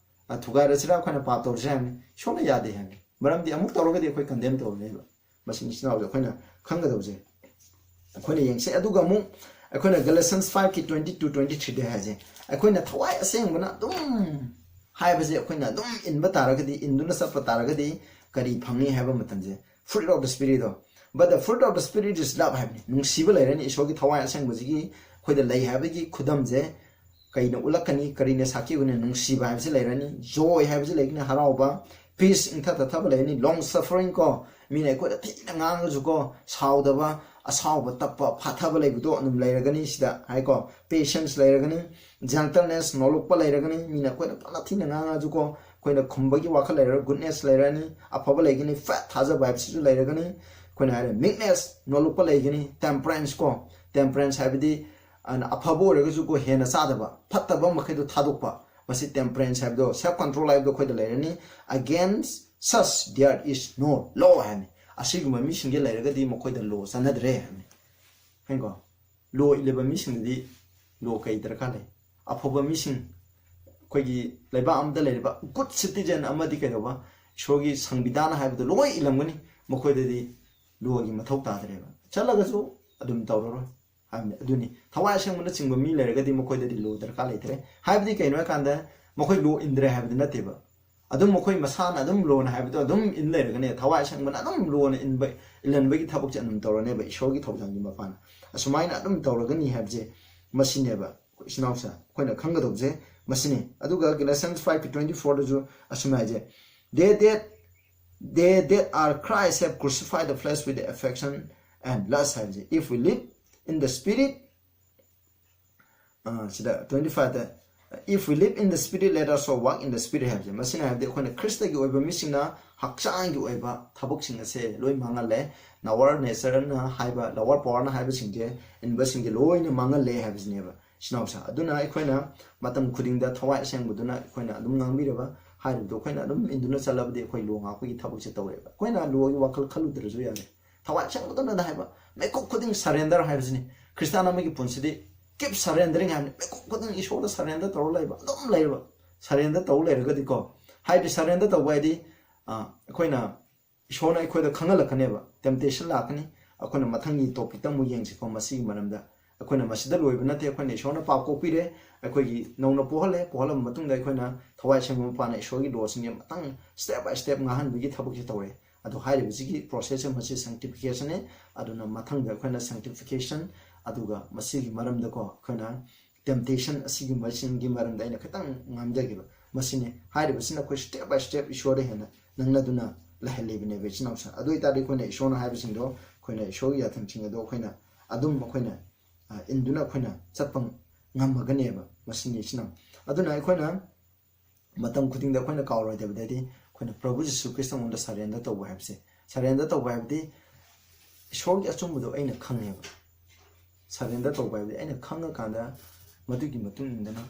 ꯑ, ꯊꯨꯒꯥꯏꯔꯁꯤꯔꯥ? ꯑꯩꯈꯣꯏꯅ ꯄꯥꯞ ꯇꯧꯔꯁꯤꯔꯥ ꯍꯥꯏꯕꯅꯤ꯫ ꯏꯁꯣꯔꯅ ꯌꯥꯗꯦ ꯍꯥꯏꯕꯅꯤ꯫ ꯃꯔꯝꯗꯤ ꯑꯃꯨꯛ ꯇꯧꯔꯒꯗꯤ ꯑꯩꯈꯣꯏ condemn ꯇꯧꯔꯅꯦꯕ꯫ ꯃꯁꯤ ꯏꯆꯤꯟ ꯏꯅꯥꯎꯁꯦ ꯑꯩꯈꯣꯏꯅ ꯈꯪꯒꯗꯕꯁꯦ꯫ ꯑꯩꯈꯣꯏꯅ ꯌꯦꯡꯁꯦ꯫ ꯑꯗꯨꯒ ꯑꯃꯨꯛ, ꯑꯩꯈꯣꯏꯅ Galatians five ꯀꯤ twenty two, twenty three ꯗ ꯍꯥꯏꯁꯦ, ꯑꯩꯈꯣꯏꯅ ꯊꯋꯥꯏ ꯑꯁꯦꯡꯕꯅ ꯑꯗꯨꯝ ꯍꯥꯏꯕꯁꯦ ꯑꯩꯈꯣꯏꯅ ꯑꯗꯨꯝ ꯏꯟꯕ ꯇꯥꯔꯒꯗꯤ, ꯏꯟꯗꯨꯅ ꯆꯠꯄ ꯇꯥꯔꯒꯗꯤ ꯀꯔꯤ ꯐꯪꯉꯤ ꯍꯥꯏꯕ ꯃꯇꯝꯁꯦ, fruit of the Spirit ꯗꯣ, but the fruit of the Spirit is love ꯍꯥꯏꯕꯅꯤ꯫ ꯅꯨꯡꯁꯤꯕ ꯂꯩꯔꯅꯤ꯫ ꯏꯁꯣꯔꯒꯤ ꯊꯋꯥꯏ ꯑꯁꯦꯡꯕꯁꯤꯒꯤ ꯑꯩꯈꯣꯏꯗ ꯂꯩ ꯍꯥꯏꯕꯒꯤ ꯈꯨꯗꯝꯁꯦ ꯀꯩꯅ ꯎꯠꯂꯛꯀꯅꯤ, ꯀꯔꯤꯅ ꯁꯥꯈꯤ ꯑꯣꯏꯅ? ꯅꯨꯡꯁꯤꯕ ꯍꯥꯏꯕꯁꯤ ꯂꯩꯔꯅꯤ, joy ꯍꯥꯏꯕꯁꯤ ꯂꯩꯒꯅꯤ, ꯍꯔꯥꯎꯕ, peace, ꯏꯪꯊ ꯇꯞꯊꯕ ꯂꯩꯔꯅꯤ, long suffering ꯀꯣ, ꯃꯤꯅ ꯑꯩꯈꯣꯏꯗ ꯊꯤꯅ ꯉꯥꯡꯉꯁꯨꯀꯣ ꯁꯥꯎꯗꯕ, ꯑꯁꯥꯎꯕ ꯇꯞꯄ, ꯐꯥꯊꯕ ꯂꯩꯕꯗꯣ ꯑꯗꯨꯝ ꯂꯩꯔꯒꯅꯤ꯫ ꯁꯤꯗ ꯍꯥꯏꯀꯣ, patience ꯂꯩꯔꯒꯅꯤ, gentleness, ꯅꯣꯂꯨꯛꯄ ꯂꯩꯔꯒꯅꯤ, ꯃꯤꯅ ꯑꯩꯈꯣꯏꯗ ꯐꯅ ꯊꯤꯅ ꯉꯥꯡꯉꯁꯨꯀꯣ ꯑꯩꯈꯣꯏꯅ ꯈꯨꯝꯕꯒꯤ ꯋꯥꯈꯜ ꯂꯩꯔꯒ goodness ꯂꯩꯔꯅꯤ, ꯑꯐꯕ ꯂꯩꯒꯅꯤ, faith, ꯊꯥꯖꯕ ꯍꯥꯏꯕꯁꯤꯁꯨ ꯂꯩꯔꯒꯅꯤ꯫ ꯑꯩꯈꯣꯏꯅ ꯍꯥꯏꯔꯦ meekness, ꯅꯣꯂꯨꯛꯄ ꯂꯩꯒꯅꯤ, temperance ꯀꯣ, temperance ꯍꯥꯏꯕꯗꯤ ꯑꯐꯕ ꯑꯣꯏꯔꯒꯁꯨꯀꯣ ꯍꯦꯟꯅ ꯆꯥꯗꯕ, ꯐꯠꯇꯕ ꯃꯈꯩꯗꯣ ꯊꯥꯗꯣꯛꯄ, ꯃꯁꯤ temperance ꯍꯥꯏꯕꯗꯣ, self control ꯍꯥꯏꯕꯗꯣ ꯑꯩꯈꯣꯏꯗ ꯂꯩꯔꯅꯤ꯫ Against such there is no law ꯍꯥꯏꯕꯅꯤ꯫ ꯑꯁꯤꯒꯨꯝꯕ ꯃꯤꯁꯤꯡꯁꯦ ꯂꯩꯔꯒꯗꯤ ꯃꯈꯣꯏꯗ law ꯆꯠꯅꯗ꯭ꯔꯦ ꯍꯥꯏꯕꯅꯤ꯫ ꯈꯪꯉꯤꯀꯣ? Law ꯏꯜꯂꯤꯕ ꯃꯤꯁꯤꯡꯗꯗꯤ law ꯀꯩ ꯗꯔꯀꯥꯔ ꯂꯩ? ꯑꯐꯕ ꯃꯤꯁꯤꯡ, ꯑꯩꯈꯣꯏꯒꯤ ꯂꯩꯕꯥꯛ ꯑꯃꯗ ꯂꯩꯔꯤꯕ good citizen ꯑꯃꯗꯤ ꯀꯩꯗꯧꯕ, ꯏꯁꯣꯔꯒꯤ ꯁꯪꯕꯤꯙꯥꯟ ꯍꯥꯏꯕꯗꯣ ꯂꯣꯏ ꯏꯜꯂꯝꯒꯅꯤ, ꯃꯈꯣꯏꯗꯗꯤ lawꯒꯤ ꯃꯊꯧ ꯇꯥꯗ꯭ꯔꯦꯕ꯫ ꯆꯠꯂꯒꯁꯨ ꯑꯗꯨꯝ ꯇꯧꯔꯔꯣꯏ ꯍꯥꯏꯕꯅꯤ꯫ ꯑꯗꯨꯅꯤ ꯊꯋꯥꯏ ꯑꯁꯦꯡꯕꯅꯆꯤꯡꯕ ꯃꯤ ꯂꯩꯔꯒꯗꯤ ꯃꯈꯣꯏꯗꯗꯤ law ꯗꯔꯀꯥꯔ ꯂꯩꯇ꯭ꯔꯦ꯫ ꯍꯥꯏꯕꯗꯤ ꯀꯩꯅꯣ ꯍꯥꯏꯀꯥꯟꯗ ꯃꯈꯣꯏ law ꯏꯟꯗ꯭ꯔꯦ ꯍꯥꯏꯕꯗꯤ ꯅꯠꯇꯦꯕ꯫ ꯑꯗꯨꯝ ꯃꯈꯣꯏ ꯃꯁꯥꯅ ꯑꯗꯨꯝ lawꯅ ꯍꯥꯏꯕꯗꯣ ꯑꯗꯨꯝ ꯏꯟ ꯂꯩꯔꯒꯅꯦ, ꯊꯋꯥꯏ ꯑꯁꯦꯡꯕꯅ ꯑꯗꯨꯝ lawꯅ ꯏꯟꯕ, ꯏꯜꯍꯟꯕꯒꯤ ꯊꯕꯛꯁꯦ ꯑꯗꯨꯝ ꯇꯧꯔꯅꯦꯕ ꯏꯁꯣꯔꯒꯤ ꯊꯧꯖꯥꯜꯒꯤ ꯃꯄꯥꯟꯅ꯫ ꯑꯁꯨꯃꯥꯏꯅ ꯑꯗꯨꯝ ꯇꯧꯔꯒꯅꯤ ꯍꯥꯏꯕꯁꯦ ꯃꯁꯤꯅꯦꯕ, ꯏꯆꯤꯟ ꯏꯅꯥꯎꯁꯦ, ꯑꯩꯈꯣꯏꯅ ꯈꯪꯒꯗꯧꯕꯁꯦ ꯃꯁꯤꯅꯤ꯫ ꯑꯗꯨꯒ Galatians five ꯀꯤ twenty four ꯗꯁꯨ ꯑꯁꯨꯝꯅ ꯍꯥꯏꯁꯦ, they that, they that are Christ have crucified the flesh with the affection and lust ꯍꯥꯏꯕꯁꯦ, if we live in the Spirit, ꯑ, ꯁꯤꯗ twenty five ꯇ, "If we live in the Spirit, let us so walk in the Spirit" ꯍꯥꯏꯕꯁꯦ, ꯃꯁꯤꯅ ꯍꯥꯏꯕꯗꯤ ꯑꯩꯈꯣꯏꯅ ꯈ꯭ꯔꯤꯁꯇꯒꯤ ꯑꯣꯏꯕ ꯃꯤꯁꯤꯡꯅ ꯍꯛꯆꯥꯡꯒꯤ ꯑꯣꯏꯕ ꯊꯕꯛꯁꯤꯡ ꯑꯁꯦ ꯂꯣꯏ ꯃꯥꯡꯍꯜꯂꯦ꯫ Lower natureꯅ ꯍꯥꯏꯕ, lower powerꯅ ꯍꯥꯏꯕꯁꯤꯡꯁꯦ, ꯏꯟꯕꯁꯤꯡꯁꯦ ꯂꯣꯏꯅ ꯃꯥꯡꯍꯜꯂꯦ ꯍꯥꯏꯕꯁꯤꯅꯦꯕ, ꯏꯆꯤꯟ ꯏꯅꯥꯎꯁꯦ꯫ ꯑꯗꯨꯅ ꯑꯩꯈꯣꯏꯅ ꯃꯇꯝ ꯈꯨꯗꯤꯡꯗ ꯊꯋꯥꯏ ꯑꯁꯦꯡꯕꯗꯨꯅ ꯑꯩꯈꯣꯏꯅ ꯑꯗꯨꯝ ꯉꯥꯡꯕꯤꯔꯕ ꯍꯥꯏꯔꯤꯕꯗꯣ ꯑꯩꯈꯣꯏꯅ ꯑꯗꯨꯝ ꯏꯟꯗꯨꯅ ꯆꯠꯂꯕꯗꯤ ꯑꯩꯈꯣꯏ law ꯉꯥꯛꯄꯒꯤ ꯊꯕꯛꯁꯦ ꯇꯧꯔꯦꯕ꯫ ꯑꯩꯈꯣꯏꯅ lawꯒꯤ ꯋꯥꯈꯜ ꯈꯜꯂꯨꯗ꯭ꯔꯁꯨ ꯌꯥꯔꯦ꯫ ꯊꯋꯥꯏ ꯑꯁꯦꯡꯕꯗꯨꯅ ꯍꯥꯏꯕ, ꯃꯤꯀꯨꯞ ꯈꯨꯗꯤꯡ surrender ꯍꯥꯏꯕꯁꯤꯅꯤ꯫ ꯈ꯭ꯔꯤꯁꯇꯥꯟ ꯑꯃꯒꯤ ꯄꯨꯟꯁꯤꯗꯤ keep surrendering ꯍꯥꯏꯕꯅꯤ꯫ ꯃꯤꯀꯨꯞ ꯈꯨꯗꯤꯡ ꯏꯁꯣꯔꯗ surrender ꯇꯧꯔ ꯂꯩꯕ, ꯑꯗꯨꯝ ꯂꯩꯔꯕ, surrender ꯇꯧꯔ ꯂꯩꯔꯒꯗꯤꯀꯣ, ꯍꯥꯏꯗꯤ surrender ꯇꯧꯕ ꯍꯥꯏꯗꯤ, ꯑ, ꯑꯩꯈꯣꯏꯅ, ꯏꯁꯣꯔꯅ ꯑꯩꯈꯣꯏꯗ ꯈꯪꯍꯜꯂꯛꯀꯅꯦꯕ, temptation ꯂꯥꯛꯀꯅꯤ꯫ ꯑꯩꯈꯣꯏꯅ ꯃꯊꯪꯒꯤ topicꯇ ꯑꯃꯨꯛ ꯌꯦꯡꯁꯤꯀꯣ, ꯃꯁꯤꯒꯤ ꯃꯔꯝꯗ ꯑꯩꯈꯣꯏꯅ ꯃꯁꯤꯗ ꯂꯣꯏꯕ ꯅꯠꯇꯦ꯫ ꯑꯩꯈꯣꯏꯅ ꯏꯁꯣꯔꯅ ꯄꯥꯞ ꯀꯣꯛꯄꯤꯔꯦ, ꯑꯩꯈꯣꯏꯒꯤ ꯅꯧꯅ ꯄꯣꯛꯍꯜꯂꯦ, ꯄꯣꯛꯍꯜꯂꯕ ꯃꯇꯨꯡꯗ ꯑꯩꯈꯣꯏꯅ ꯊꯋꯥꯏ ꯑꯁꯦꯡꯕ ꯃꯄꯥꯅ ꯏꯁꯣꯔꯒꯤ ꯂꯣꯁꯤꯡꯁꯦ ꯃꯊꯪ step by step ꯉꯥꯡꯍꯟꯕꯒꯤ ꯊꯕꯛꯁꯦ ꯇꯧꯔꯦ꯫ ꯑꯗꯣ ꯍꯥꯏꯔꯤꯕꯁꯤꯒꯤ process ꯁꯦ ꯃꯁꯤ sanctification ꯅꯤ꯫ ꯑꯗꯨꯅ ꯃꯊꯪꯗ ꯑꯩꯈꯣꯏꯅ sanctification, ꯑꯗꯨꯒ ꯃꯁꯤꯒꯤ ꯃꯔꯝꯗꯀꯣ ꯑꯩꯈꯣꯏꯅ temptation ꯑꯁꯤꯒꯨꯝꯕꯁꯤꯡꯒꯤ ꯃꯔꯝꯗ ꯑꯩꯅ ꯈꯤꯇꯪ ꯉꯥꯡꯖꯒꯦꯕ꯫ ꯃꯁꯤꯅꯤ ꯍꯥꯏꯔꯤꯕꯁꯤꯅ ꯑꯩꯈꯣꯏ step by step ꯏꯁꯣꯔꯗ ꯍꯦꯟꯅ ꯅꯪꯅꯗꯨꯅ ꯂꯩꯍꯜꯂꯤꯕꯅꯦꯕ, ꯏꯆꯤꯟ ꯏꯅꯥꯎꯁꯤꯡ꯫ ꯑꯗꯨ ꯑꯣꯏꯇꯥꯔꯗꯤ ꯑꯩꯈꯣꯏꯅ ꯏꯁꯣꯔꯅ ꯍꯥꯏꯕꯁꯤꯡꯗꯣ, ꯑꯩꯈꯣꯏꯅ ꯏꯁꯣꯔꯒꯤ ꯌꯥꯊꯪꯁꯤꯡ ꯑꯗꯣ ꯑꯩꯈꯣꯏꯅ ꯑꯗꯨꯝ ꯑꯩꯈꯣꯏꯅ, ꯑ, ꯏꯟꯗꯨꯅ ꯑꯩꯈꯣꯏꯅ ꯆꯠꯄ ꯉꯝꯃꯒꯅꯦꯕ꯫ ꯃꯁꯤꯅꯤ, ꯏꯆꯤꯟ ꯏꯅꯥꯎ꯫ ꯑꯗꯨꯅ ꯑꯩꯈꯣꯏꯅ ꯃꯇꯝ ꯈꯨꯗꯤꯡꯗ ꯑꯩꯈꯣꯏꯅ ꯀꯥꯎꯔꯣꯏꯗꯕꯗꯗꯤ ꯑꯩꯈꯣꯏꯅ ꯄ꯭ꯔꯚꯨ ꯖꯤꯁꯨ ꯈ꯭ꯔꯤꯁꯇ ꯃꯉꯣꯟꯗ surrender ꯇꯧꯕ ꯍꯥꯏꯕꯁꯦ꯫ Surrender ꯇꯧꯕ ꯍꯥꯏꯕꯗꯤ ꯏꯁꯣꯔꯒꯤ ꯑꯆꯨꯝꯕꯗꯣ ꯑꯩꯅ ꯈꯪꯉꯦꯕ꯫ Surrender ꯇꯧꯕ ꯍꯥꯏꯕꯗꯤ ꯑꯩꯅ ꯈꯪꯉꯀꯥꯟꯗ ꯃꯗꯨꯒꯤ ꯃꯇꯨꯡ ꯏꯟꯗꯅ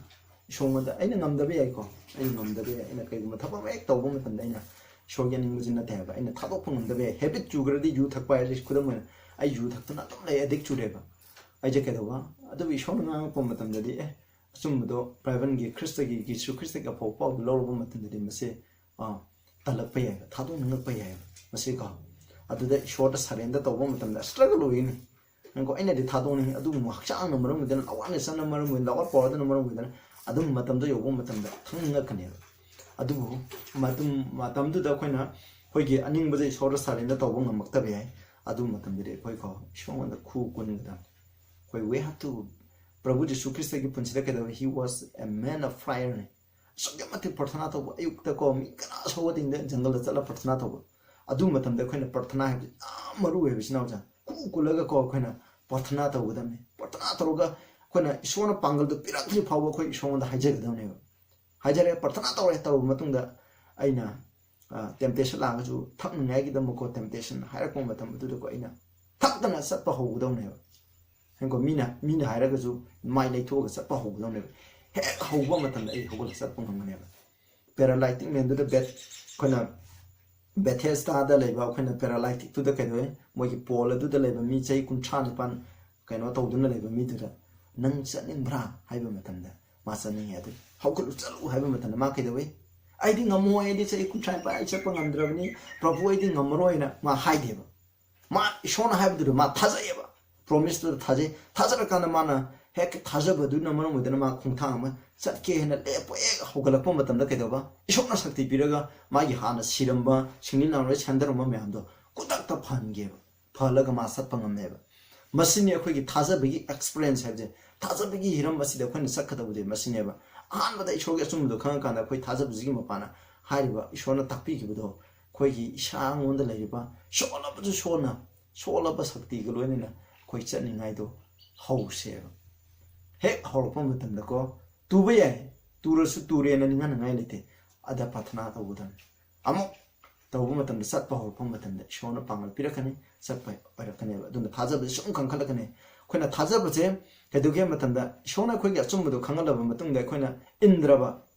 ꯏꯁꯣꯔꯉꯣꯟꯗ ꯑꯩꯅ ꯉꯝꯗꯕ ꯌꯥꯏꯀꯣ, ꯑꯩꯅ ꯉꯝꯗꯕ ꯌꯥꯏ꯫ ꯑꯩꯅ ꯀꯩꯒꯨꯝꯕ ꯊꯕꯛ ꯑꯃ ꯍꯦꯛ ꯇꯧꯕ ꯃꯇꯝꯗ ꯑꯩꯅ ꯏꯁꯣꯔꯒꯤ ꯑꯅꯤꯡꯕꯁꯤ ꯅꯠꯇꯦ ꯍꯥꯏꯕ, ꯑꯩꯅ ꯊꯥꯗꯣꯛꯄ ꯉꯝꯗꯕ ꯌꯥꯏ꯫ Habit ꯆꯨꯈ꯭ꯔꯗꯤ, ꯌꯨ ꯊꯛꯄ ꯍꯥꯏꯔꯁꯤ ꯈꯨꯗꯝ ꯑꯣꯏꯅ, ꯑꯩ ꯌꯨ ꯊꯛꯇꯅ ꯑꯗꯨꯝ ꯂꯩ, addict ꯆꯨꯔꯦꯕ꯫ ꯑꯩꯁꯦ ꯀꯩꯗꯧꯕ? ꯑꯗꯨꯕꯨ ꯏꯁꯣꯔꯅ ꯉꯥꯡꯉꯛꯄ ꯃꯇꯝꯗꯗꯤ, ꯑꯦ, ꯑꯆꯨꯝꯕꯗꯣ ꯕꯥꯏꯕꯜꯒꯤ ꯈ꯭ꯔꯤꯁꯇꯒꯤ, ꯌꯤꯁꯨ ꯈ꯭ꯔꯤꯁꯇꯒꯤ ꯑꯐꯕ ꯄꯥꯎꯗꯨ ꯂꯧꯔꯕ ꯃꯇꯝꯗꯗꯤ ꯃꯁꯦ, ꯑꯥ, ꯇꯜꯂꯛꯄ ꯌꯥꯏꯕ, ꯊꯥꯗꯣꯛꯅꯤꯡꯉꯛꯄ ꯌꯥꯏꯕ꯫ ꯃꯁꯤꯀꯣ, ꯑꯗꯨꯗ ꯏꯁꯣꯔꯗ surrender ꯇꯧꯕ ꯃꯇꯝꯗ struggle ꯑꯣꯏꯒꯅꯤ꯫ ꯅꯪꯀꯣ, ꯑꯩꯅꯗꯤ ꯊꯥꯗꯣꯛꯅꯤꯡꯉꯤ, ꯑꯗꯨꯕꯨ ꯍꯛꯆꯥꯡꯅ ꯃꯔꯝ ꯑꯣꯏꯗꯅ, ꯑꯋꯥꯔꯅꯦꯁꯅ ꯃꯔꯝ ꯑꯣꯏꯗꯅ, lower power ꯗꯨꯅ ꯃꯔꯝ ꯑꯣꯏꯗꯅ, ꯑꯗꯨꯝ ꯃꯇꯝꯗ ꯌꯧꯕ ꯃꯇꯝꯗ ꯈꯪꯅꯤꯡꯉꯛꯀꯅꯦꯕ꯫ ꯑꯗꯨꯕꯨ ꯃꯇꯝ, ꯃꯇꯝꯗꯨꯗ ꯑꯩꯈꯣꯏꯅ ꯑꯩꯈꯣꯏꯒꯤ ꯑꯅꯤꯡꯕꯗ ꯏꯁꯣꯔꯗ surrender ꯇꯧꯕ ꯉꯝꯃꯛꯇꯕ ꯌꯥꯏ꯫ ꯑꯗꯨ ꯃꯇꯝꯗꯗꯤ ꯑꯩꯈꯣꯏꯀꯣ, ꯏꯁꯣꯔꯉꯣꯟꯗ ꯈꯨ ꯀꯨꯟꯒꯗꯕꯅꯤ꯫ ꯑꯩꯈꯣꯏ, we have to, ꯄ꯭ꯔꯚꯨ ꯖꯤꯁꯨ ꯈ꯭ꯔꯤꯁꯇꯒꯤ ꯄꯨꯟꯁꯤꯗ ꯀꯩꯗꯧꯋꯤ? He was a man of prayer ꯅꯤ꯫ ꯑꯁꯨꯛꯀꯤ ꯃꯇꯤꯛ ꯄ꯭ꯔꯊꯅꯥ ꯇꯧꯕ, ꯑꯌꯨꯛꯇꯀꯣ ꯃꯤ ꯀꯅꯥ ꯁꯧꯕ ꯇꯤꯡꯗ ꯖꯪꯒꯜꯗ ꯆꯠꯂ ꯄ꯭ꯔꯊꯅꯥ ꯇꯧꯕ꯫ ꯑꯗꯨ ꯃꯇꯝꯗ ꯑꯩꯈꯣꯏꯅ ꯄ꯭ꯔꯊꯅꯥ ꯍꯥꯏꯕꯁꯤ ꯌꯥꯝ ꯃꯔꯨ ꯑꯣꯏꯕ, ꯏꯆꯤꯟ ꯏꯅꯥꯎꯁꯤꯡ꯫ ꯈꯨ ꯀꯨꯜꯂꯒꯀꯣ ꯑꯩꯈꯣꯏꯅ ꯄ꯭ꯔꯊꯅꯥ ꯇꯧꯒꯗꯕꯅꯤ꯫ ꯄ꯭ꯔꯊꯅꯥ ꯇꯧꯔꯒ ꯑꯩꯈꯣꯏꯅ ꯏꯁꯣꯔꯅ ꯄꯥꯡꯒꯜꯗꯨ ꯄꯤꯔꯛꯇ꯭ꯔꯤ ꯐꯥꯎꯕ ꯑꯩꯈꯣꯏ ꯏꯁꯣꯔꯉꯣꯟꯗ ꯍꯥꯏꯖꯒꯗꯕꯅꯦꯕ꯫ ꯍꯥꯏꯖꯔꯦ, ꯄ꯭ꯔꯊꯅꯥ ꯇꯧꯔꯦ, ꯇꯧꯔꯕ ꯃꯇꯨꯡꯗ ꯑꯩꯅ, ꯑ, temptation ꯂꯥꯛꯑꯒꯁꯨ ꯊꯛꯅꯤꯡꯉꯥꯏꯒꯤꯗꯃꯛꯀꯣ temptation ꯍꯥꯏꯔꯛꯄ ꯃꯇꯝ ꯑꯗꯨꯗꯀꯣ ꯑꯩꯅ ꯊꯛꯇꯅ ꯆꯠꯄ ꯍꯧꯒꯗꯧꯅꯦꯕ꯫ ꯍꯦꯡꯀꯣ, ꯃꯤꯅ, ꯃꯤꯅ ꯍꯥꯏꯔꯒꯁꯨ ꯃꯥꯏ ꯂꯩꯊꯣꯛꯑꯒ ꯆꯠꯄ ꯍꯧꯒꯗꯧꯅꯦꯕ꯫ ꯍꯦꯛ ꯍꯧꯕ ꯃꯇꯝꯗ ꯑꯩ ꯍꯧꯒꯠꯂꯒ ꯆꯠꯄ ꯉꯝꯒꯅꯦꯕ꯫ Paralytic man ꯗꯨꯗ ꯕꯦꯠ-, ꯑꯩꯈꯣꯏꯅ ꯕꯦꯊꯦꯁꯗꯥꯗ ꯂꯩꯕ ꯑꯩꯈꯣꯏꯅ paralytic ꯇꯨꯗ ꯀꯩꯗꯧꯋꯦ? ꯃꯣꯏꯒꯤ ꯄꯣꯜ ꯑꯗꯨꯗ ꯂꯩꯕ ꯃꯤ ꯆꯍꯤ ꯀꯨꯟꯊ꯭ꯔꯥ ꯅꯤꯄꯥꯟ ꯀꯩꯅꯣ ꯇꯧꯗꯨꯅ ꯂꯩꯕ ꯃꯤꯗꯨꯗ, "ꯅꯪ ꯆꯠꯅꯤꯡꯕ꯭ꯔꯥ?" ꯍꯥꯏꯕ ꯃꯇꯝꯗ ꯃꯥ ꯆꯠꯅꯤꯡꯉꯦ꯫ ꯑꯗꯨ, "ꯍꯧꯒꯠꯂꯨ, ꯆꯠꯂꯨ" ꯍꯥꯏꯕ ꯃꯇꯝꯗ ꯃꯥ ꯀꯩꯗꯧꯋꯤ? "ꯑꯩꯗꯤ ꯉꯝꯃꯣꯏ, ꯑꯩꯗꯤ ꯆꯍꯤ ꯀꯨꯟꯊ꯭ꯔꯥ ꯅꯤꯄꯥꯟ ꯑꯩ ꯆꯠꯄ ꯉꯝꯗ꯭ꯔꯕꯅꯤ, ꯄ꯭ꯔꯚꯨ, ꯑꯩꯗꯤ ꯉꯝꯃꯔꯣꯏꯅ" ꯃꯥ ꯍꯥꯏꯗꯦꯕ꯫ ꯃꯥ ꯏꯁꯣꯔꯅ ꯍꯥꯏꯕꯗꯨꯗ ꯃꯥ ꯊꯥꯖꯩꯌꯦꯕ꯫ ꯄ꯭ꯔꯣꯃꯤꯁꯇꯨꯗ ꯊꯥꯖꯩ꯫ ꯊꯥꯖꯔꯀꯥꯟꯗ ꯃꯥꯅ ꯍꯦꯛ ꯊꯥꯖꯕꯗꯨꯅ ꯃꯔꯝ ꯑꯣꯏꯗꯨꯅ ꯃꯥ ꯈꯣꯡꯊꯥꯡ ꯑꯃ ꯆꯠꯀꯦ ꯍꯥꯏꯅ ꯂꯦꯞꯄ ꯍꯦꯛ ꯍꯧꯒꯠꯂꯛꯄ ꯃꯇꯝꯗ ꯀꯩꯗꯧꯕ? ꯏꯁꯣꯔꯅ ꯁꯛꯇꯤ ꯄꯤꯔꯒ ꯃꯥꯒꯤ ꯍꯥꯟꯅ ꯁꯤꯔꯝꯕ ꯁꯤꯡꯂꯤ ꯅꯥꯎꯔꯤ ꯁꯟꯗꯔꯝꯕ ꯃꯌꯥꯝꯗꯣ ꯈꯨꯗꯛꯇ ꯐꯍꯟꯒꯦꯕ꯫ ꯐꯍꯜꯂꯒ ꯃꯥ ꯆꯠꯄ ꯉꯝꯃꯦꯕ꯫ ꯃꯁꯤꯅꯤ ꯑꯩꯈꯣꯏꯒꯤ ꯊꯥꯖꯕꯒꯤ ꯑꯦꯛꯁꯄꯤꯔꯤꯌꯦꯟꯁ ꯍꯥꯏꯕꯁꯦ꯫ ꯊꯥꯖꯕꯒꯤ ꯍꯤꯔꯝ ꯑꯁꯤꯗ ꯑꯩꯈꯣꯏꯅ ꯆꯠꯀꯗꯧꯕꯗꯤ ꯃꯁꯤꯅꯦꯕ꯫ ꯑꯍꯥꯟꯕꯗ ꯏꯁꯣꯔꯒꯤ ꯑꯆꯨꯝꯕꯗꯣ ꯈꯪꯉꯀꯥꯟꯗ ꯑꯩꯈꯣꯏ ꯊꯥꯖꯕꯁꯤꯒꯤ ꯃꯄꯥꯟꯅ ꯍꯥꯏꯔꯤꯕ ꯏꯁꯣꯔꯅ ꯇꯥꯛꯄꯤꯈꯤꯕꯗꯣ ꯑꯩꯈꯣꯏꯒꯤ ꯏꯁꯥꯉꯣꯟꯗ ꯂꯩꯔꯤꯕ ꯁꯣꯛꯂꯕꯁꯨ ꯁꯣꯟꯅ, ꯁꯣꯛꯂꯕ ꯁꯛꯇꯤꯒ ꯂꯣꯏꯅꯅ ꯑꯩꯈꯣꯏ ꯆꯠꯅꯤꯡꯉꯥꯏꯗꯣ ꯍꯧꯁꯦꯕ꯫ ꯍꯦꯛ ꯍꯧꯔꯛꯄ ꯃꯇꯝꯗꯀꯣ, ꯇꯨꯕ ꯌꯥꯏ, ꯇꯨꯔꯁꯨ ꯇꯨꯔꯦꯅ ꯅꯤꯡꯍꯟꯅꯉꯥꯏ ꯂꯩꯇꯦ꯫ ꯑꯗ ꯄ꯭ꯔꯥꯊꯅꯥ ꯇꯧꯒꯗꯕꯅꯤ꯫ ꯑꯃꯨꯛ ꯇꯧꯕ ꯃꯇꯝꯗ, ꯆꯠꯄ ꯍꯧꯔꯛꯄ ꯃꯇꯝꯗ ꯏꯁꯣꯔꯅ ꯄꯥꯡꯒꯜ ꯄꯤꯔꯛꯀꯅꯤ, ꯆꯠꯄ ꯑꯣꯏꯔꯛꯀꯅꯦꯕ꯫ ꯑꯗꯨꯅ ꯊꯥꯖꯕꯁꯦ ꯁꯨꯝ ꯀꯟꯈꯠꯂꯛꯀꯅꯤ꯫ ꯑꯩꯈꯣꯏꯅ ꯊꯥꯖꯕꯁꯦ ꯀꯩꯗꯧꯒꯦ ꯍꯥꯏꯕ ꯃꯇꯝꯗ, ꯏꯁꯣꯔꯅ ꯑꯩꯈꯣꯏꯒꯤ ꯑꯆꯨꯝꯕꯗꯣ ꯈꯪꯍꯜꯂꯕ ꯃꯇꯨꯡꯗ ꯑꯩꯈꯣꯏꯅ ꯏꯟꯗ꯭ꯔꯕ,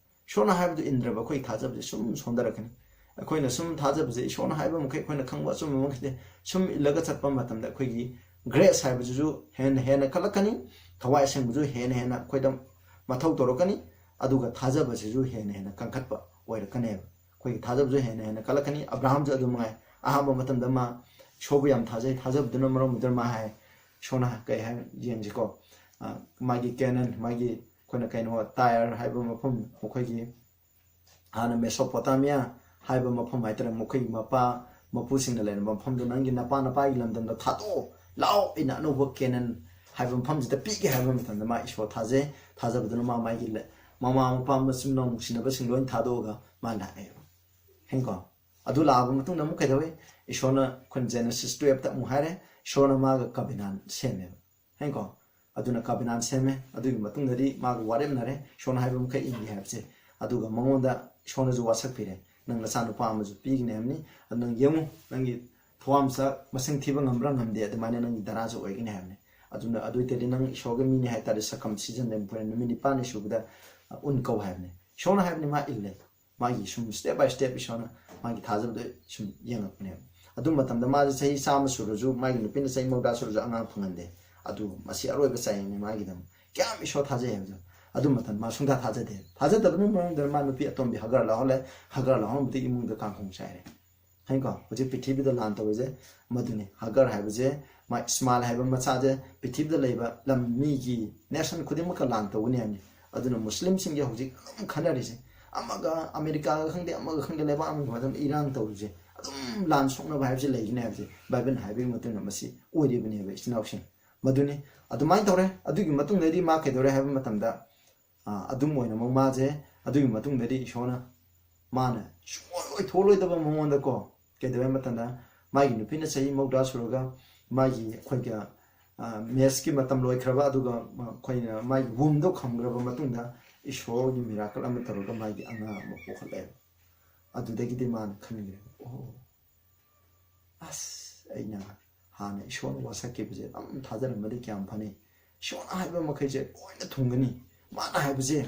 ꯏꯁꯣꯔꯅ ꯍꯥꯏꯕꯗꯨ ꯏꯟꯗ꯭ꯔꯕ ꯑꯩꯈꯣꯏꯒꯤ ꯊꯥꯖꯕꯁꯦ ꯁꯨꯝ ꯁꯣꯟꯊꯔꯛꯀꯅꯤ꯫ ꯑꯩꯈꯣꯏꯅ ꯁꯨꯝ ꯊꯥꯖꯕꯁꯦ, ꯏꯁꯣꯔꯅ ꯍꯥꯏꯕ ꯃꯈꯩ, ꯑꯩꯈꯣꯏꯅ ꯈꯪꯕ ꯑꯆꯨꯝꯕ ꯃꯈꯩꯁꯦ ꯁꯨꯝ ꯏꯜꯂꯒ ꯆꯠꯄ ꯃꯇꯝꯗ ꯑꯩꯈꯣꯏꯒꯤ ꯒ꯭ꯔꯦꯁ ꯍꯥꯏꯕꯁꯤꯁꯨ ꯍꯦꯟꯅ ꯍꯦꯟꯅ ꯀꯜꯂꯛꯀꯅꯤ, ꯊꯋꯥꯏ ꯑꯁꯦꯡꯕꯁꯨ ꯍꯦꯟꯅ ꯍꯦꯟꯅ ꯑꯩꯈꯣꯏꯗ ꯃꯊꯧ ꯇꯧꯔꯛꯀꯅꯤ, ꯑꯗꯨꯒ ꯊꯥꯖꯕꯁꯤꯁꯨ ꯍꯦꯟꯅ ꯍꯦꯟꯅ ꯀꯟꯈꯠꯄ ꯑꯣꯏꯔꯛꯀꯅꯦꯕ꯫ ꯑꯩꯈꯣꯏꯒꯤ ꯊꯥꯖꯕꯁꯨ ꯍꯦꯟꯅ ꯍꯦꯟꯅ ꯀꯜꯂꯛꯀꯅꯤ꯫ ꯑꯕ꯭ꯔꯥꯍꯥꯝꯁꯨ ꯑꯗꯨ ꯃꯉꯥꯏ꯫ ꯑꯍꯥꯟꯕ ꯃꯇꯝꯗ ꯃꯥ ꯏꯁꯣꯔꯕꯨ ꯌꯥꯝ ꯊꯥꯖꯩ, ꯊꯥꯖꯕꯗꯨꯅ ꯃꯔꯝ ꯑꯣꯏꯗꯨꯅ ꯃꯥ ꯍꯥꯏ, ꯏꯁꯣꯔꯅ ꯀꯩ ꯍꯥꯏ ꯌꯦꯡꯁꯤꯀꯣ, ꯑ, ꯃꯥꯒꯤ ꯀꯦꯅꯟ, ꯃꯥꯒꯤ ꯑꯩꯈꯣꯏꯅ ꯀꯩꯅꯣ, ꯇꯥꯏꯔ ꯍꯥꯏꯕ ꯃꯐꯝ, ꯃꯈꯣꯏꯒꯤ ꯍꯥꯟꯅ ꯃꯦꯁꯣꯄꯣꯇꯥꯃꯤꯌꯥ ꯍꯥꯏꯕ ꯃꯐꯝ ꯍꯥꯏꯇꯥꯔꯦ, ꯃꯈꯣꯏꯒꯤ ꯃꯄꯥ ꯃꯄꯨꯁꯤꯡꯅ ꯂꯩꯔꯝꯕ ꯃꯐꯝꯗꯨ ꯅꯪꯒꯤ ꯅꯄꯥ ꯅꯄꯥꯒꯤ ꯂꯝꯗꯝꯗ ꯊꯥꯗꯣꯛꯑꯣ, ꯂꯥꯛꯑꯣ, ꯑꯩꯅ ꯑꯅꯧꯕ ꯀꯦꯅꯟ ꯍꯥꯏꯕ ꯃꯐꯝꯁꯤꯗ ꯄꯤꯒꯦ ꯍꯥꯏꯕ ꯃꯇꯝꯗ ꯃꯥ ꯏꯁꯣꯔ ꯊꯥꯖꯩ꯫ ꯊꯥꯖꯕꯗꯨꯅ ꯃꯥ ꯃꯥꯒꯤ ꯂ-, ꯃꯃꯥ ꯃꯄꯥ ꯃꯆꯤꯟ ꯃꯅꯥꯎ ꯅꯨꯡꯁꯤꯅꯕꯁꯤꯡ ꯂꯣꯏ ꯊꯥꯗꯣꯛꯑꯒ ꯃꯥ ꯂꯥꯛꯑꯦꯕ꯫ ꯍꯦꯡꯀꯣ? ꯑꯗꯨ ꯂꯥꯛꯑꯕ ꯃꯇꯨꯡꯗ ꯑꯃꯨꯛ ꯀꯩꯗꯧꯋꯤ? ꯏꯁꯣꯔꯅ ꯑꯩꯈꯣꯏꯅ Genesis twelve ꯇ ꯑꯃꯨꯛ ꯍꯥꯏꯔꯦ, ꯏꯁꯣꯔꯅ ꯃꯥꯒ covenant ꯁꯦꯝꯃꯦꯕ꯫ ꯍꯦꯡꯀꯣ? ꯑꯗꯨꯅ covenant ꯁꯦꯝꯃꯦ꯫ ꯑꯗꯨꯒꯤ ꯃꯇꯨꯡꯗꯗꯤ ꯃꯥꯒ ꯋꯥꯔꯦꯞꯅꯔꯦ꯫ ꯏꯁꯣꯔꯅ ꯍꯥꯏꯕ ꯃꯈꯩ ꯏꯟꯒꯦ ꯍꯥꯏꯕꯁꯦ꯫ ꯑꯗꯨꯒ ꯃꯉꯣꯟꯗ ꯏꯁꯣꯔꯅꯁꯨ ꯋꯥꯁꯛꯄꯤꯔꯦ, "ꯅꯪ ꯅꯆꯥꯅꯨꯄꯥ ꯑꯃꯁꯨ ꯄꯤꯒꯅꯤ ꯍꯥꯏꯕꯅꯤ꯫ ꯑꯗꯨ ꯅꯪ ꯌꯦꯡꯉꯨ, ꯅꯪꯒꯤ ꯊꯋꯥꯟꯃꯤꯆꯥꯛ ꯃꯁꯤꯡ ꯊꯤꯕ ꯉꯝꯕ꯭ꯔꯥ ꯉꯝꯗꯦ, ꯑꯗꯨꯃꯥꯏꯅ ꯅꯪꯒꯤ ꯗꯔꯥꯁꯨ ꯑꯣꯏꯒꯅꯤ" ꯍꯥꯏꯕꯅꯤ꯫ ꯑꯗꯨꯅ ꯑꯗꯨ ꯑꯣꯏꯇꯥꯔꯗꯤ ꯅꯪ ꯏꯁꯣꯔꯒꯤ ꯃꯤꯅꯤ ꯍꯥꯏꯇꯥꯔꯗꯤ circumcision ꯅꯨꯃꯤꯠ ꯅꯤꯄꯥꯟꯅꯤ ꯁꯨꯕꯗ, ꯑ, ꯎꯟ ꯀꯧ ꯍꯥꯏꯕꯅꯤ꯫ ꯏꯁꯣꯔꯅ ꯍꯥꯏꯕꯅꯤ, ꯃꯥ ꯏꯜꯂꯦ꯫ ꯃꯥꯒꯤ ꯁꯨꯝ step by step ꯏꯁꯣꯔꯅ ꯃꯥꯒꯤ ꯊꯥꯖꯕꯗ ꯁꯨꯝ ꯌꯦꯡꯉꯛꯄꯅꯦꯕ꯫ ꯑꯗꯨ ꯃꯇꯝꯗ ꯃꯥꯁꯦ ꯆꯍꯤ ꯆꯥꯝꯃ ꯁꯨꯔꯁꯨ, ꯃꯥꯒꯤ ꯅꯨꯄꯤꯅ ꯆꯍꯤ ꯃꯧꯗ꯭ꯔꯥ ꯁꯨꯔꯁꯨ ꯑꯉꯥꯡ ꯐꯪꯍꯟꯗꯦ꯫ ꯑꯗꯨ ꯃꯁꯤ ꯑꯔꯣꯏꯕ ꯆꯥꯏꯌꯦꯅꯦ ꯃꯥꯒꯤꯗꯃꯛ꯫ ꯀꯌꯥꯝ ꯏꯁꯣꯔ ꯊꯥꯖꯩ ꯍꯥꯏꯕꯗꯣ꯫ ꯑꯗꯨ ꯃꯇꯝꯗ ꯃꯥ ꯁꯨꯡꯊꯥ ꯊꯥꯖꯗꯦ꯫ ꯊꯥꯖꯗꯕꯅ ꯃꯔꯝ ꯑꯣꯏꯗꯨꯅ ꯃꯥ ꯅꯨꯄꯤ ꯑꯇꯣꯝꯕꯤ ꯍꯒꯔ ꯂꯧꯍꯜꯂꯦ꯫ ꯍꯒꯔ ꯂꯧꯍꯟꯕꯗꯒꯤ ꯏꯃꯨꯡꯗ ꯀꯥꯡꯈꯣꯡ ꯆꯥꯏꯔꯦ꯫ ꯈꯪꯉꯤꯀꯣ? ꯍꯧꯖꯤꯛ ꯄ꯭ꯔꯤꯊꯤꯕꯤꯗ ꯂꯥꯟ ꯇꯧꯔꯤꯁꯦ ꯃꯗꯨꯅꯤ꯫ ꯍꯒꯔ ꯍꯥꯏꯕꯁꯦ, ꯃꯥ ꯏꯁꯃꯥꯏꯜ ꯍꯥꯏꯕ ꯃꯆꯥꯁꯦ ꯄ꯭ꯔꯤꯊꯤꯕꯤꯗ ꯂꯩꯕ ꯂꯝ, ꯃꯤꯒꯤ ꯅꯦꯁꯟ ꯈꯨꯗꯤꯡꯃꯛꯀ ꯂꯥꯟ ꯇꯧꯒꯅꯤ ꯍꯥꯏꯕꯅꯤ꯫ ꯑꯗꯨꯅ ꯃꯨꯁꯂꯤꯝꯁꯤꯡꯒꯤ ꯍꯧꯖꯤꯛ ꯑꯗꯨꯝ ꯈꯟꯅꯔꯤꯁꯦ, ꯑꯃꯒ, ꯑꯃꯦꯔꯤꯀꯥꯒ ꯈꯪꯗꯦ, ꯑꯃꯒ ꯈꯪꯗꯦ, ꯂꯩꯕꯥꯛ ꯑꯃꯒꯤ ꯃꯔꯝꯗ ꯏꯔꯥꯡ ꯇꯧꯔꯤꯁꯦ, ꯑꯗꯨꯝ ꯂꯥꯟ ꯁꯣꯛꯅꯕ ꯍꯥꯏꯕꯁꯦ ꯂꯩꯒꯅꯤ ꯍꯥꯏꯕꯁꯦ ꯕꯥꯏꯕꯜꯅ ꯍꯥꯏꯕꯒꯤ ꯃꯇꯨꯡ ꯏꯟꯅ ꯃꯁꯤ ꯑꯣꯏꯔꯤꯕꯅꯦꯕ, ꯏꯆꯤꯟ ꯏꯅꯥꯎꯁꯤꯡ꯫ ꯃꯗꯨꯅꯤ꯫ ꯑꯗꯨꯃꯥꯏꯅ ꯇꯧꯔꯦ꯫ ꯑꯗꯨꯒꯤ ꯃꯇꯨꯡꯗꯩꯗꯤ ꯃꯥ ꯀꯩꯗꯧꯔꯦ ꯍꯥꯏꯕ ꯃꯇꯝꯗ, ꯑꯥ, ꯑꯗꯨꯝ ꯑꯣꯏꯅꯃꯛ ꯃꯥꯁꯦ ꯑꯗꯨꯒꯤ ꯃꯇꯨꯡꯗꯗꯤ ꯏꯁꯣꯔꯅ ꯃꯥꯅ ꯁꯨꯡꯑꯣꯏ ꯑꯣꯏꯊꯣꯛꯂꯣꯏꯗꯕ ꯃꯉꯣꯟꯗꯀꯣ, ꯀꯩꯗꯧꯋꯦ ꯍꯥꯏꯕ ꯃꯇꯝꯗ, ꯃꯥꯒꯤ ꯅꯨꯄꯤꯅ ꯆꯍꯤ ꯃꯧꯗ꯭ꯔꯥ ꯁꯨꯔꯒ ꯃꯥꯒꯤ ꯑꯩꯈꯣꯏꯒꯤ, ꯑꯥ, ꯃꯦꯁꯀꯤ ꯃꯇꯝ ꯂꯣꯏꯈ꯭ꯔꯕ, ꯑꯗꯨꯒ ꯑꯩꯈꯣꯏꯅ ꯃꯥꯒꯤ ꯋꯨꯝꯗꯣ ꯈꯝꯈ꯭ꯔꯕ ꯃꯇꯨꯡꯗ ꯏꯁꯣꯔꯒꯤ ꯃꯤꯔꯥꯀꯜ ꯑꯃ ꯇꯧꯔꯒ ꯃꯥꯒꯤ ꯑꯉꯥꯡ ꯑꯃ ꯄꯣꯛꯍꯜꯂꯛꯑꯦꯕ꯫ ꯑꯗꯨꯗꯒꯤꯗꯤ ꯃꯥꯅ ꯈꯟꯈ꯭ꯔꯦꯕ, "ꯑꯣ, ꯑꯁ, ꯑꯩꯅ ꯍꯥꯟꯅ ꯏꯁꯣꯔꯅ ꯋꯥꯁꯛꯈꯤꯕꯁꯦ ꯑꯗꯨꯝ ꯊꯥꯖꯔꯝꯃꯗꯤ ꯀꯌꯥꯝ ꯐꯅꯤ꯫ ꯏꯁꯣꯔꯅ ꯍꯥꯏꯕ ꯃꯈꯩꯁꯦ ꯂꯣꯏꯅ ꯊꯨꯡꯒꯅꯤ꯫ ꯃꯥꯅ ꯍꯥꯏꯕꯁꯦ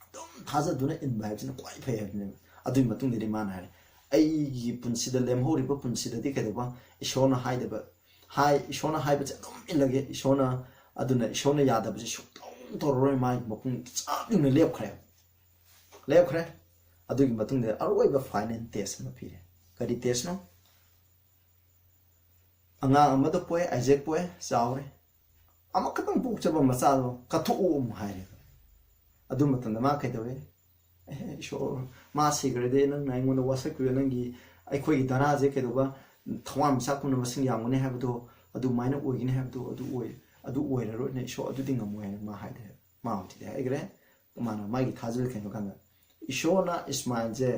ꯑꯗꯨꯝ ꯊꯥꯖꯗꯨꯅ ꯏꯟꯕ ꯍꯥꯏꯕꯁꯤꯅ ꯈ꯭ꯋꯥꯏ ꯐꯩ" ꯍꯥꯏꯕꯅꯦꯕ꯫ ꯑꯗꯨꯒꯤ ꯃꯇꯨꯡꯗꯗꯤ ꯃꯥꯅ ꯍꯥꯏꯔꯦ, "ꯑꯩꯒꯤ ꯄꯨꯟꯁꯤꯗ, ꯂꯦꯝꯍꯧꯔꯤꯕ ꯄꯨꯟꯁꯤꯗꯗꯤ ꯀꯩꯗꯧꯕ, ꯏꯁꯣꯔꯅ ꯍꯥꯏꯗꯕ, ꯍꯥꯏ, ꯏꯁꯣꯔꯅ ꯍꯥꯏꯕꯁꯦ ꯑꯗꯨꯝ ꯏꯜꯂꯒꯦ꯫ ꯏꯁꯣꯔꯅ, ꯑꯗꯨꯅ ꯏꯁꯣꯔꯅ ꯌꯥꯗꯕꯁꯦ ꯁꯨꯡꯇꯧ ꯇꯧꯔꯔꯣꯏ"꯫ ꯃꯥꯒꯤ ꯃꯄꯨꯡ ꯆꯞ ꯌꯨꯡꯅ ꯂꯦꯞꯈ꯭ꯔꯦ꯫ ꯂꯦꯞꯈ꯭ꯔꯦ꯫ ꯑꯗꯨꯒꯤ ꯃꯇꯨꯡꯗ ꯑꯔꯣꯏꯕ ꯐꯥꯏꯅꯦꯜ ꯇꯦꯁ ꯑꯃ ꯄꯤꯔꯦ꯫ ꯀꯔꯤ ꯇꯦꯁꯅꯣ? "ꯑꯉꯥꯡ ꯑꯃꯗ ꯄꯣꯛꯑꯦ, ꯑꯥꯏꯖꯦꯛ ꯄꯣꯛꯑꯦ, ꯆꯥꯎꯔꯦ꯫ ꯑꯃꯈꯛꯇꯪ ꯄꯣꯛꯆꯕ ꯃꯆꯥꯗꯣ ꯀꯠꯊꯣꯛꯑꯣ" ꯑꯃꯨꯛ ꯍꯥꯏꯔꯦ꯫ ꯑꯗꯨ ꯃꯇꯝꯗ ꯃꯥ ꯀꯩꯗꯧꯋꯦ? "ꯑꯦ, ꯏꯁꯣꯔ, ꯃꯥ ꯁꯤꯈ꯭ꯔꯗꯤ ꯅꯪꯅ ꯑꯩꯉꯣꯟꯗ ꯋꯥꯁꯛꯄꯤꯕ, ꯅꯪꯒꯤ, ꯑꯩꯈꯣꯏꯒꯤ ꯙꯔꯥꯁꯦ ꯀꯩꯗꯧꯕ, ꯊꯋꯥꯟꯃꯤꯆꯥꯛꯀꯨꯝꯅ ꯃꯁꯤꯡ ꯌꯥꯝꯒꯅꯤ ꯍꯥꯏꯕꯗꯣ, ꯑꯗꯨꯃꯥꯏꯅ ꯑꯣꯏꯒꯅꯤ ꯍꯥꯏꯕꯗꯣ, ꯑꯗꯨ ꯑꯣꯏ, ꯑꯗꯨ ꯑꯣꯏꯔꯔꯣꯏꯅ ꯏꯁꯣꯔ, ꯑꯗꯨꯗꯤ ꯉꯝꯃꯣꯏ" ꯍꯥꯏꯅ ꯃꯥ ꯍꯥꯏꯔꯦ꯫ ꯃꯥ ꯍꯧꯖꯤꯛꯇꯤ ꯍꯥꯏꯈ꯭ꯔꯦ꯫ ꯃꯥꯅ ꯃꯥꯒꯤ ꯊꯥꯖꯕ ꯀꯩꯅꯣ ꯀꯥꯟꯗ, ꯏꯁꯣꯔꯅ ꯏꯁꯃꯥꯏꯜꯁꯦ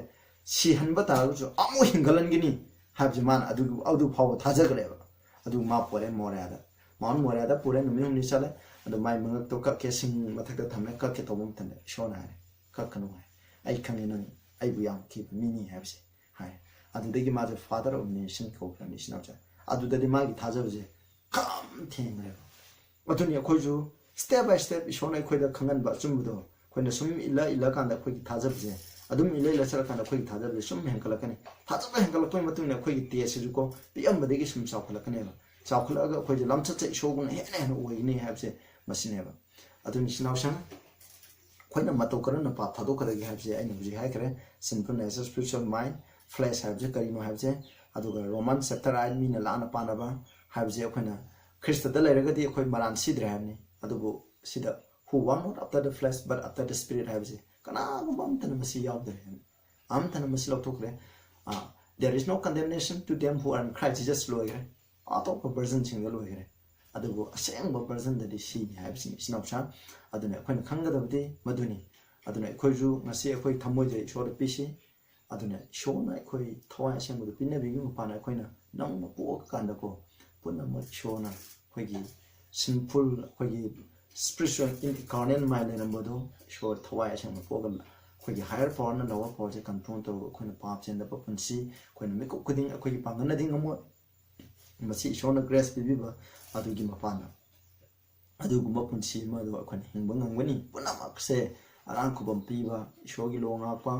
ꯁꯤꯍꯟꯕ ꯇꯥꯔꯒꯁꯨ ꯑꯃꯨꯛ ꯍꯤꯡꯒꯠꯍꯟꯒꯅꯤ ꯍꯥꯏꯕꯁꯦ ꯃꯥꯅ ꯑꯗꯨ, ꯑꯗꯨ ꯐꯥꯎꯕ ꯊꯥꯖꯈ꯭ꯔꯦꯕ꯫ ꯑꯗꯨ ꯃꯥ ꯄꯣꯔꯦ ꯃꯣꯔꯤꯌꯥꯗ꯫ ꯃꯥꯎꯟ ꯃꯣꯔꯤꯌꯥꯗ ꯄꯨꯔꯦ, ꯅꯨꯃꯤꯠ ꯍꯨꯝꯅꯤ ꯆꯠꯂꯦ꯫ ꯑꯗꯨ ꯃꯥꯏ ꯃꯉꯛꯇꯣ ꯀꯛꯀꯦ, ꯁꯤꯡ ꯃꯊꯛꯇ ꯊꯝꯃꯦ, ꯀꯛꯀꯦ ꯇꯧꯕ ꯃꯇꯝꯗ ꯏꯁꯣꯔꯅ ꯍꯥꯏꯔꯦ, "ꯀꯛꯀꯅꯨ" ꯍꯥꯏ꯫ "ꯑꯩ ꯈꯪꯉꯦ ꯅꯪ ꯑꯩꯕꯨ ꯌꯥꯝ ꯀꯤꯕ ꯃꯤꯅꯤ" ꯍꯥꯏꯕꯁꯦ ꯍꯥꯏ꯫ ꯑꯗꯨꯗꯒꯤ ꯃꯥꯁꯦ Father of Nation ꯀꯧꯈ꯭ꯔꯕꯅꯤ, ꯏꯆꯤꯟ ꯏꯅꯥꯎꯁꯦ꯫ ꯑꯗꯨꯗꯗꯤ ꯃꯥꯒꯤ ꯊꯥꯖꯕꯁꯦ ꯈꯝ ꯊꯦꯡꯈ꯭ꯔꯦꯕ꯫ ꯑꯗꯨꯅꯤ ꯑꯩꯈꯣꯏꯁꯨ step by step ꯏꯁꯣꯔꯅ ꯑꯩꯈꯣꯏꯗ ꯈꯪꯍꯟꯕ ꯑꯆꯨꯝꯕꯗꯣ ꯑꯩꯈꯣꯏꯅ ꯁꯨꯝ ꯏꯜꯂ ꯏꯜꯂꯀꯥꯟꯗ ꯑꯩꯈꯣꯏꯒꯤ ꯊꯥꯖꯕꯁꯦ, ꯑꯗꯨꯝ ꯏꯜꯂ ꯏꯜꯂ ꯆꯠꯂꯀꯥꯟꯗ ꯑꯩꯈꯣꯏꯒꯤ ꯊꯥꯖꯕꯁꯦ ꯁꯨꯝ ꯍꯦꯟꯒꯠꯂꯛꯀꯅꯤ꯫ ꯊꯥꯖꯕ ꯍꯦꯟꯒꯠꯂꯛꯄꯒꯤ ꯃꯇꯨꯡ ꯏꯟꯅ ꯑꯩꯈꯣꯏꯒꯤ ꯇꯦꯁꯁꯤꯁꯨꯀꯣ, ꯄꯤꯛꯑꯝꯕꯗꯒꯤ ꯁꯨꯝ ꯆꯥꯎꯈꯠꯂꯛꯀꯅꯦꯕ꯫ ꯆꯥꯎꯈꯠꯂꯛꯑꯒ ꯑꯩꯈꯣꯏꯁꯦ ꯂꯝꯆꯠꯁꯦ ꯏꯁꯣꯔꯒꯨꯝꯅ ꯍꯦꯟꯅ ꯍꯦꯟꯅ ꯑꯣꯏꯒꯅꯤ ꯍꯥꯏꯕꯁꯦ ꯃꯁꯤꯅꯦꯕ꯫ ꯑꯗꯨꯅ ꯏꯆꯤꯟ ꯏꯅꯥꯎꯁꯤꯡ, ꯑꯩꯈꯣꯏꯅ ꯃꯇꯧ ꯀꯔꯝꯅ ꯄꯥꯞ ꯊꯥꯗꯣꯛꯀꯗꯒꯦ ꯍꯥꯏꯕꯁꯦ ꯑꯩꯅ ꯍꯧꯖꯤꯛ ꯍꯥꯏꯈ꯭ꯔꯦ꯫ Sinful nature, spiritual mind, Flesh ꯍꯥꯏꯕꯁꯦ ꯀꯔꯤꯅꯣ ꯍꯥꯏꯕꯁꯦ, ꯑꯗꯨꯒ Roman chapter eight ꯃꯤꯅ ꯂꯥꯟꯅ ꯄꯥꯅꯕ ꯍꯥꯏꯕꯁꯦ ꯑꯩꯈꯣꯏꯅ ꯈ꯭ꯔꯤꯁꯇꯗ ꯂꯩꯔꯒꯗꯤ ꯑꯩꯈꯣꯏ ꯃꯔꯥꯟ ꯁꯤꯗ꯭ꯔꯦ ꯍꯥꯏꯕꯅꯤ꯫ ꯑꯗꯨꯕꯨ ꯁꯤꯗ "Who walk not after the flesh but after the spirit" ꯍꯥꯏꯕꯁꯦ ꯀꯅꯥꯒꯨꯝꯕ ꯑꯝꯇꯅ ꯃꯁꯤ ꯌꯥꯎꯗ꯭ꯔꯦ ꯍꯥꯏꯕꯅꯤ꯫ ꯑꯝꯇꯅ ꯃꯁꯤ ꯂꯧꯊꯣꯛꯈ꯭ꯔꯦ꯫ "There is no condemnation to them who are in Christ Jesus" ꯂꯣꯏꯈ꯭ꯔꯦ꯫ ꯑꯇꯣꯞꯄ version ꯁꯤꯡꯗ ꯂꯣꯏꯈ꯭ꯔꯦ꯫ ꯑꯗꯨꯕꯨ ꯑꯁꯦꯡꯕ version ꯗꯗꯤ ꯁꯤꯅꯤ ꯍꯥꯏꯕꯁꯤꯅꯤ, ꯏꯆꯤꯟ ꯏꯅꯥꯎꯁꯥ꯫ ꯑꯗꯨꯅ ꯑꯩꯈꯣꯏꯅ ꯈꯪꯒꯗꯕꯗꯤ ꯃꯗꯨꯅꯤ꯫ ꯑꯗꯨꯅ ꯑꯩꯈꯣꯏꯁꯨ ꯉꯁꯤ ꯑꯩꯈꯣꯏ ꯊꯃꯣꯏꯗ ꯏꯁꯣꯔꯗ ꯄꯤꯁꯤ꯫ ꯑꯗꯨꯅ ꯏꯁꯣꯔꯅ ꯑꯩꯈꯣꯏ ꯊꯋꯥꯏ ꯑꯁꯦꯡꯕꯗꯨ ꯄꯤꯅꯕꯤꯕꯒꯤ ꯃꯄꯥꯟꯅ ꯑꯩꯈꯣꯏꯅ ꯅꯧꯅ ꯄꯣꯛꯑꯀꯥꯟꯗꯀꯣ, ꯄꯨꯝꯅꯃꯛ ꯏꯁꯣꯔꯅ ꯑꯩꯈꯣꯏꯒꯤ sinful, ꯑꯩꯈꯣꯏꯒꯤ spiritual incarnate mind ꯂꯩꯔꯝꯕꯗꯣ, ꯏꯁꯣꯔ ꯊꯋꯥꯏ ꯑꯁꯦꯡꯕ ꯄꯣꯛꯑꯒ ꯑꯩꯈꯣꯏꯒꯤ higher power ꯅ lower power ꯁꯦ control ꯇꯧꯔꯒ ꯑꯩꯈꯣꯏꯅ ꯄꯥꯞ ꯆꯦꯟꯗꯕ ꯄꯨꯟꯁꯤ, ꯑꯩꯈꯣꯏꯅ ꯃꯤꯀꯨꯞ ꯈꯨꯗꯤꯡ ꯑꯩꯈꯣꯏꯒꯤ ꯄꯥꯡꯒꯜꯅꯗꯤ ꯉꯝꯃꯣꯏ꯫ ꯃꯁꯤ ꯏꯁꯣꯔꯅ grace ꯄꯤꯕꯤꯕ ꯑꯗꯨꯒꯤ ꯃꯄꯥꯟꯅ ꯑꯗꯨꯒꯨꯝꯕ ꯄꯨꯟꯁꯤ ꯑꯃꯗꯣ ꯑꯩꯈꯣꯏꯅ ꯍꯤꯡꯕ ꯉꯝꯒꯅꯤ꯫ ꯄꯨꯝꯅꯃꯛꯁꯦ ꯑꯔꯥꯡ ꯈꯨꯕꯝ ꯄꯤꯕ, ꯏꯁꯣꯔꯒꯤ ꯂꯣ ꯉꯥꯛꯄ,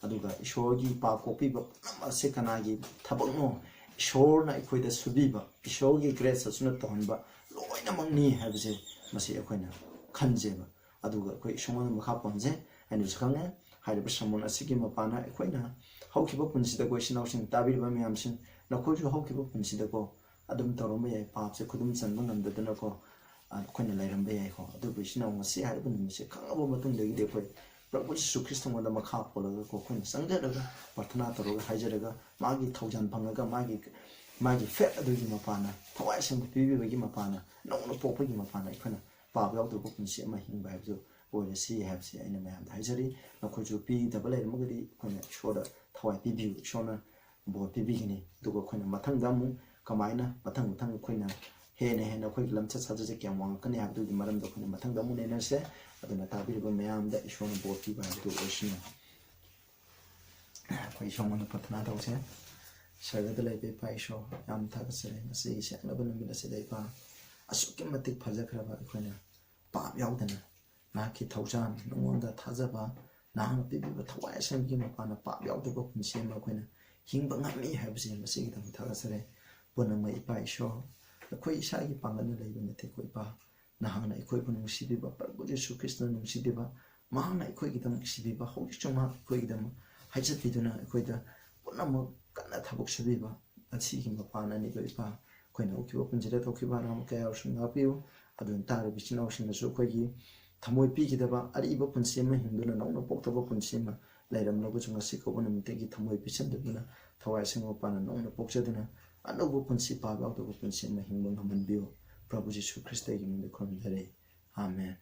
ꯑꯗꯨꯒ ꯏꯁꯣꯔꯒꯤ ꯄꯥꯞ ꯀꯣꯛꯄꯤꯕ ꯄꯨꯝꯅꯃꯛ ꯑꯁꯤ ꯀꯅꯥꯒꯤ ꯊꯕꯛꯅꯣ? ꯏꯁꯣꯔꯅ ꯑꯩꯈꯣꯏꯗ ꯁꯨꯕꯤꯕ, ꯏꯁꯣꯔꯒꯤ grace ꯑꯁꯤꯅ ꯇꯧꯍꯟꯕ ꯂꯣꯏꯅꯃꯛꯅꯤ ꯍꯥꯏꯕꯁꯦ ꯃꯁꯤ ꯑꯩꯈꯣꯏꯅ ꯈꯟꯖꯦꯕ꯫ ꯑꯗꯨꯒ ꯑꯩꯈꯣꯏ ꯏꯁꯣꯔꯉꯣꯟꯗ ꯃꯈꯥ ꯄꯣꯟꯖꯩ ꯍꯥꯏꯅꯁꯨ ꯈꯪꯉꯦ꯫ ꯍꯥꯏꯔꯤꯕ sermon ꯑꯁꯤꯒꯤ ꯃꯄꯥꯟꯅ ꯑꯩꯈꯣꯏꯅ ꯍꯧꯈꯤꯕ ꯄꯨꯟꯁꯤꯗꯀꯣ, ꯏꯆꯤꯟ ꯏꯅꯥꯎꯁꯤꯡ ꯇꯥꯕꯤꯔꯤꯕ ꯃꯌꯥꯝꯁꯤꯡ, ꯅꯈꯣꯏꯁꯨ ꯍꯧꯈꯤꯕ ꯄꯨꯟꯁꯤꯗꯀꯣ ꯑꯗꯨꯝ ꯇꯧꯔꯝꯕ ꯌꯥꯏ, ꯄꯥꯞꯁꯦ ꯈꯨꯗꯨꯝ ꯆꯟꯕ ꯉꯝꯗꯗꯅꯀꯣ, ꯑ, ꯑꯩꯈꯣꯏꯅ ꯂꯩꯔꯝꯕ ꯌꯥꯏꯀꯣ꯫ ꯑꯗꯨꯕꯨ ꯏꯆꯤꯟ ꯏꯅꯥꯎ ꯉꯁꯤ ꯍꯥꯏꯔꯤꯕ ꯅꯨꯃꯤꯠꯁꯦ ꯈꯪꯉꯕ ꯃꯇꯨꯡꯗꯒꯤꯗꯤ ꯑꯩꯈꯣꯏ ꯄ꯭ꯔꯚꯨ ꯖꯤꯁꯨ ꯈ꯭ꯔꯤꯁꯇꯉꯣꯟꯗ ꯃꯈꯥ ꯄꯣꯜꯂꯒꯀꯣ, ꯑꯩꯈꯣꯏꯅ ꯆꯪꯖꯔꯒ, ꯄ꯭ꯔꯊꯅꯥ ꯇꯧꯔꯒ, ꯍꯥꯏꯖꯔꯒ, ꯃꯥꯒꯤ ꯊꯧꯖꯥꯜ ꯐꯪꯉꯒ, ꯃꯥꯒꯤ, ꯃꯥꯒꯤ faith ꯑꯗꯨꯒꯤ ꯃꯄꯥꯟꯅ, ꯊꯋꯥꯏ ꯑꯁꯦꯡꯕ ꯄꯤꯕꯤꯕꯒꯤ ꯃꯄꯥꯟꯅ, ꯅꯧꯅ ꯄꯣꯛꯄꯒꯤ ꯃꯄꯥꯟꯅ ꯑꯩꯈꯣꯏꯅ ꯄꯥꯞ ꯌꯥꯎꯗꯕ ꯄꯨꯟꯁꯤ ꯑꯃ ꯍꯤꯡꯕ ꯍꯥꯏꯕꯗꯨ ꯑꯣꯏꯔꯁꯤ ꯍꯥꯏꯕꯁꯤ ꯑꯩꯅ ꯃꯌꯥꯝꯗ ꯍꯥꯏꯖꯔꯤ꯫ ꯅꯈꯣꯏꯁꯨ ꯄꯤꯗꯕ ꯂꯩꯔꯝꯃꯒꯗꯤ ꯑꯩꯈꯣꯏꯅ ꯏꯁꯣꯔꯗ ꯊꯋꯥꯏ ꯄꯤꯕꯤꯌꯨ, ꯏꯁꯣꯔꯅ ꯕꯣꯔ ꯄꯤꯕꯤꯒꯅꯤ꯫ ꯑꯗꯨꯒ ꯑꯩꯈꯣꯏꯅ ꯃꯊꯪꯗ ꯑꯃꯨꯛ ꯀꯃꯥꯏꯅ, ꯃꯊꯪ ꯃꯊꯪ ꯑꯩꯈꯣꯏꯅ ꯍꯦꯟꯅ ꯍꯦꯟꯅ ꯑꯩꯈꯣꯏꯒꯤ ꯂꯝꯆꯠ ꯁꯥꯖꯠꯁꯦ ꯀꯌꯥꯝ ꯋꯥꯡꯉꯛꯀꯅꯤ ꯍꯥꯏꯕꯗꯨꯒꯤ ꯃꯔꯝꯗ ꯑꯩꯈꯣꯏꯅ ꯃꯊꯪꯗ ꯑꯃꯨꯛ ꯅꯩꯅꯔꯁꯦ꯫ ꯑꯗꯨꯅ ꯇꯥꯕꯤꯔꯤꯕ ꯃꯌꯥꯝꯗ ꯏꯁꯣꯔꯅ ꯕꯣꯔ ꯄꯤꯕ ꯍꯥꯏꯕꯗꯨ ꯑꯣꯏꯁꯅꯨ꯫ ꯑꯩꯈꯣꯏ ꯏꯁꯣꯔꯉꯣꯟꯗ ꯄ꯭ꯔꯊꯅꯥ ꯇꯧꯁꯦ꯫ ꯁꯔꯒꯗ ꯂꯩꯕ ꯏꯄꯥ ꯏꯁꯣꯔ, ꯌꯥꯝ ꯊꯥꯒꯠꯆꯔꯤ ꯉꯁꯤꯒꯤ ꯁꯦꯡꯂꯕ ꯅꯨꯃꯤꯠ ꯑꯁꯤꯗ ꯏꯄꯥ, ꯑꯁꯨꯛꯀꯤ ꯃꯇꯤꯛ ꯐꯖꯈ꯭ꯔꯕ ꯑꯩꯈꯣꯏꯅ ꯄꯥꯞ ꯌꯥꯎꯗꯅ ꯅꯍꯥꯛꯀꯤ ꯊꯧꯖꯥꯜ, ꯅꯉꯣꯟꯗ ꯊꯥꯖꯕ, ꯅꯍꯥꯛꯅ ꯄꯤꯕꯤꯕ ꯊꯋꯥꯏ ꯑꯁꯦꯡꯕꯒꯤ ꯃꯄꯥꯟꯅ ꯄꯥꯞ ꯌꯥꯎꯗꯕ ꯄꯨꯟꯁꯤ ꯑꯃ ꯑꯩꯈꯣꯏꯅ ꯍꯤꯡꯕ ꯉꯝꯃꯤ ꯍꯥꯏꯕꯁꯦ ꯃꯁꯤꯒꯤꯗꯃꯛ ꯊꯥꯒꯠꯆꯔꯤ꯫ ꯄꯨꯝꯅꯃꯛ ꯏꯄꯥ ꯏꯁꯣꯔ, ꯑꯩꯈꯣꯏ ꯏꯁꯥꯒꯤ ꯄꯥꯡꯒꯜꯅ ꯂꯩꯕ ꯅꯠꯇꯦꯀꯣ ꯏꯄꯥ, ꯅꯍꯥꯛꯅ ꯑꯩꯈꯣꯏꯕꯨ ꯅꯨꯡꯁꯤꯕꯤꯕ, ꯄ꯭ꯔꯚꯨ ꯖꯤꯁꯨ ꯈ꯭ꯔꯤꯁꯇꯅ ꯅꯨꯡꯁꯤꯕꯤꯕ, ꯃꯍꯥꯛꯅ ꯑꯩꯈꯣꯏꯒꯤꯗꯃꯛ ꯁꯤꯕꯤꯕ, ꯍꯧꯖꯤꯛꯁꯨ ꯃꯍꯥꯛ ꯑꯩꯈꯣꯏꯒꯤꯗꯃꯛ ꯍꯥꯏꯖꯠꯄꯤꯗꯨꯅ ꯑꯩꯈꯣꯏꯗ ꯄꯨꯝꯅꯃꯛ ꯀꯟꯅ ꯊꯕꯛ ꯁꯨꯕꯤꯕ ꯑꯁꯤꯒꯤ ꯃꯄꯥꯟ ꯑꯅꯤꯗꯣ ꯏꯄꯥ, ꯑꯩꯈꯣꯏꯅ ꯍꯧꯈꯤꯕ ꯄꯨꯟꯁꯤꯗ ꯊꯣꯛꯈꯤꯕ ꯑꯔꯥꯟꯕ ꯀꯌꯥ ꯑꯃꯁꯨ ꯉꯥꯛꯄꯤꯌꯨ꯫ ꯑꯗꯨꯅ ꯇꯥꯔꯤꯕ ꯏꯆꯤꯟ ꯏꯅꯥꯎꯁꯤꯡꯅꯁꯨ ꯑꯩꯈꯣꯏꯒꯤ ꯊꯃꯣꯏ ꯄꯤꯈꯤꯗꯕ ꯑꯔꯤꯕ ꯄꯨꯟꯁꯤ ꯑꯃ ꯍꯤꯡꯗꯨꯅ ꯅꯧꯅ ꯄꯣꯛꯇꯕ ꯄꯨꯟꯁꯤ ꯑꯃ ꯂꯩꯔꯝꯂꯒꯁꯨ ꯉꯁꯤ ꯀꯧꯕ ꯅꯨꯃꯤꯠꯇꯒꯤ ꯊꯃꯣꯏ ꯄꯤꯁꯤꯟꯗꯕꯅ ꯊꯋꯥꯏ ꯑꯁꯦꯡꯕ ꯃꯄꯥꯟꯅ ꯅꯧꯅ ꯄꯣꯛꯆꯗꯨꯅ ꯑꯅꯧꯕ ꯄꯨꯟꯁꯤ ꯄꯥꯕ ꯌꯥꯎꯗꯕ ꯄꯨꯟꯁꯤ ꯑꯃ ꯍꯤꯡꯕ ꯉꯝꯍꯟꯕꯤꯌꯨ꯫ ꯄ꯭ꯔꯚꯨ ꯖꯤꯁꯨ ꯈ꯭ꯔꯤꯁꯇꯒꯤ ꯃꯤꯡꯗ ꯈꯨꯔꯨꯝꯖꯔꯤ꯫ ꯑꯥꯃꯦꯟ꯫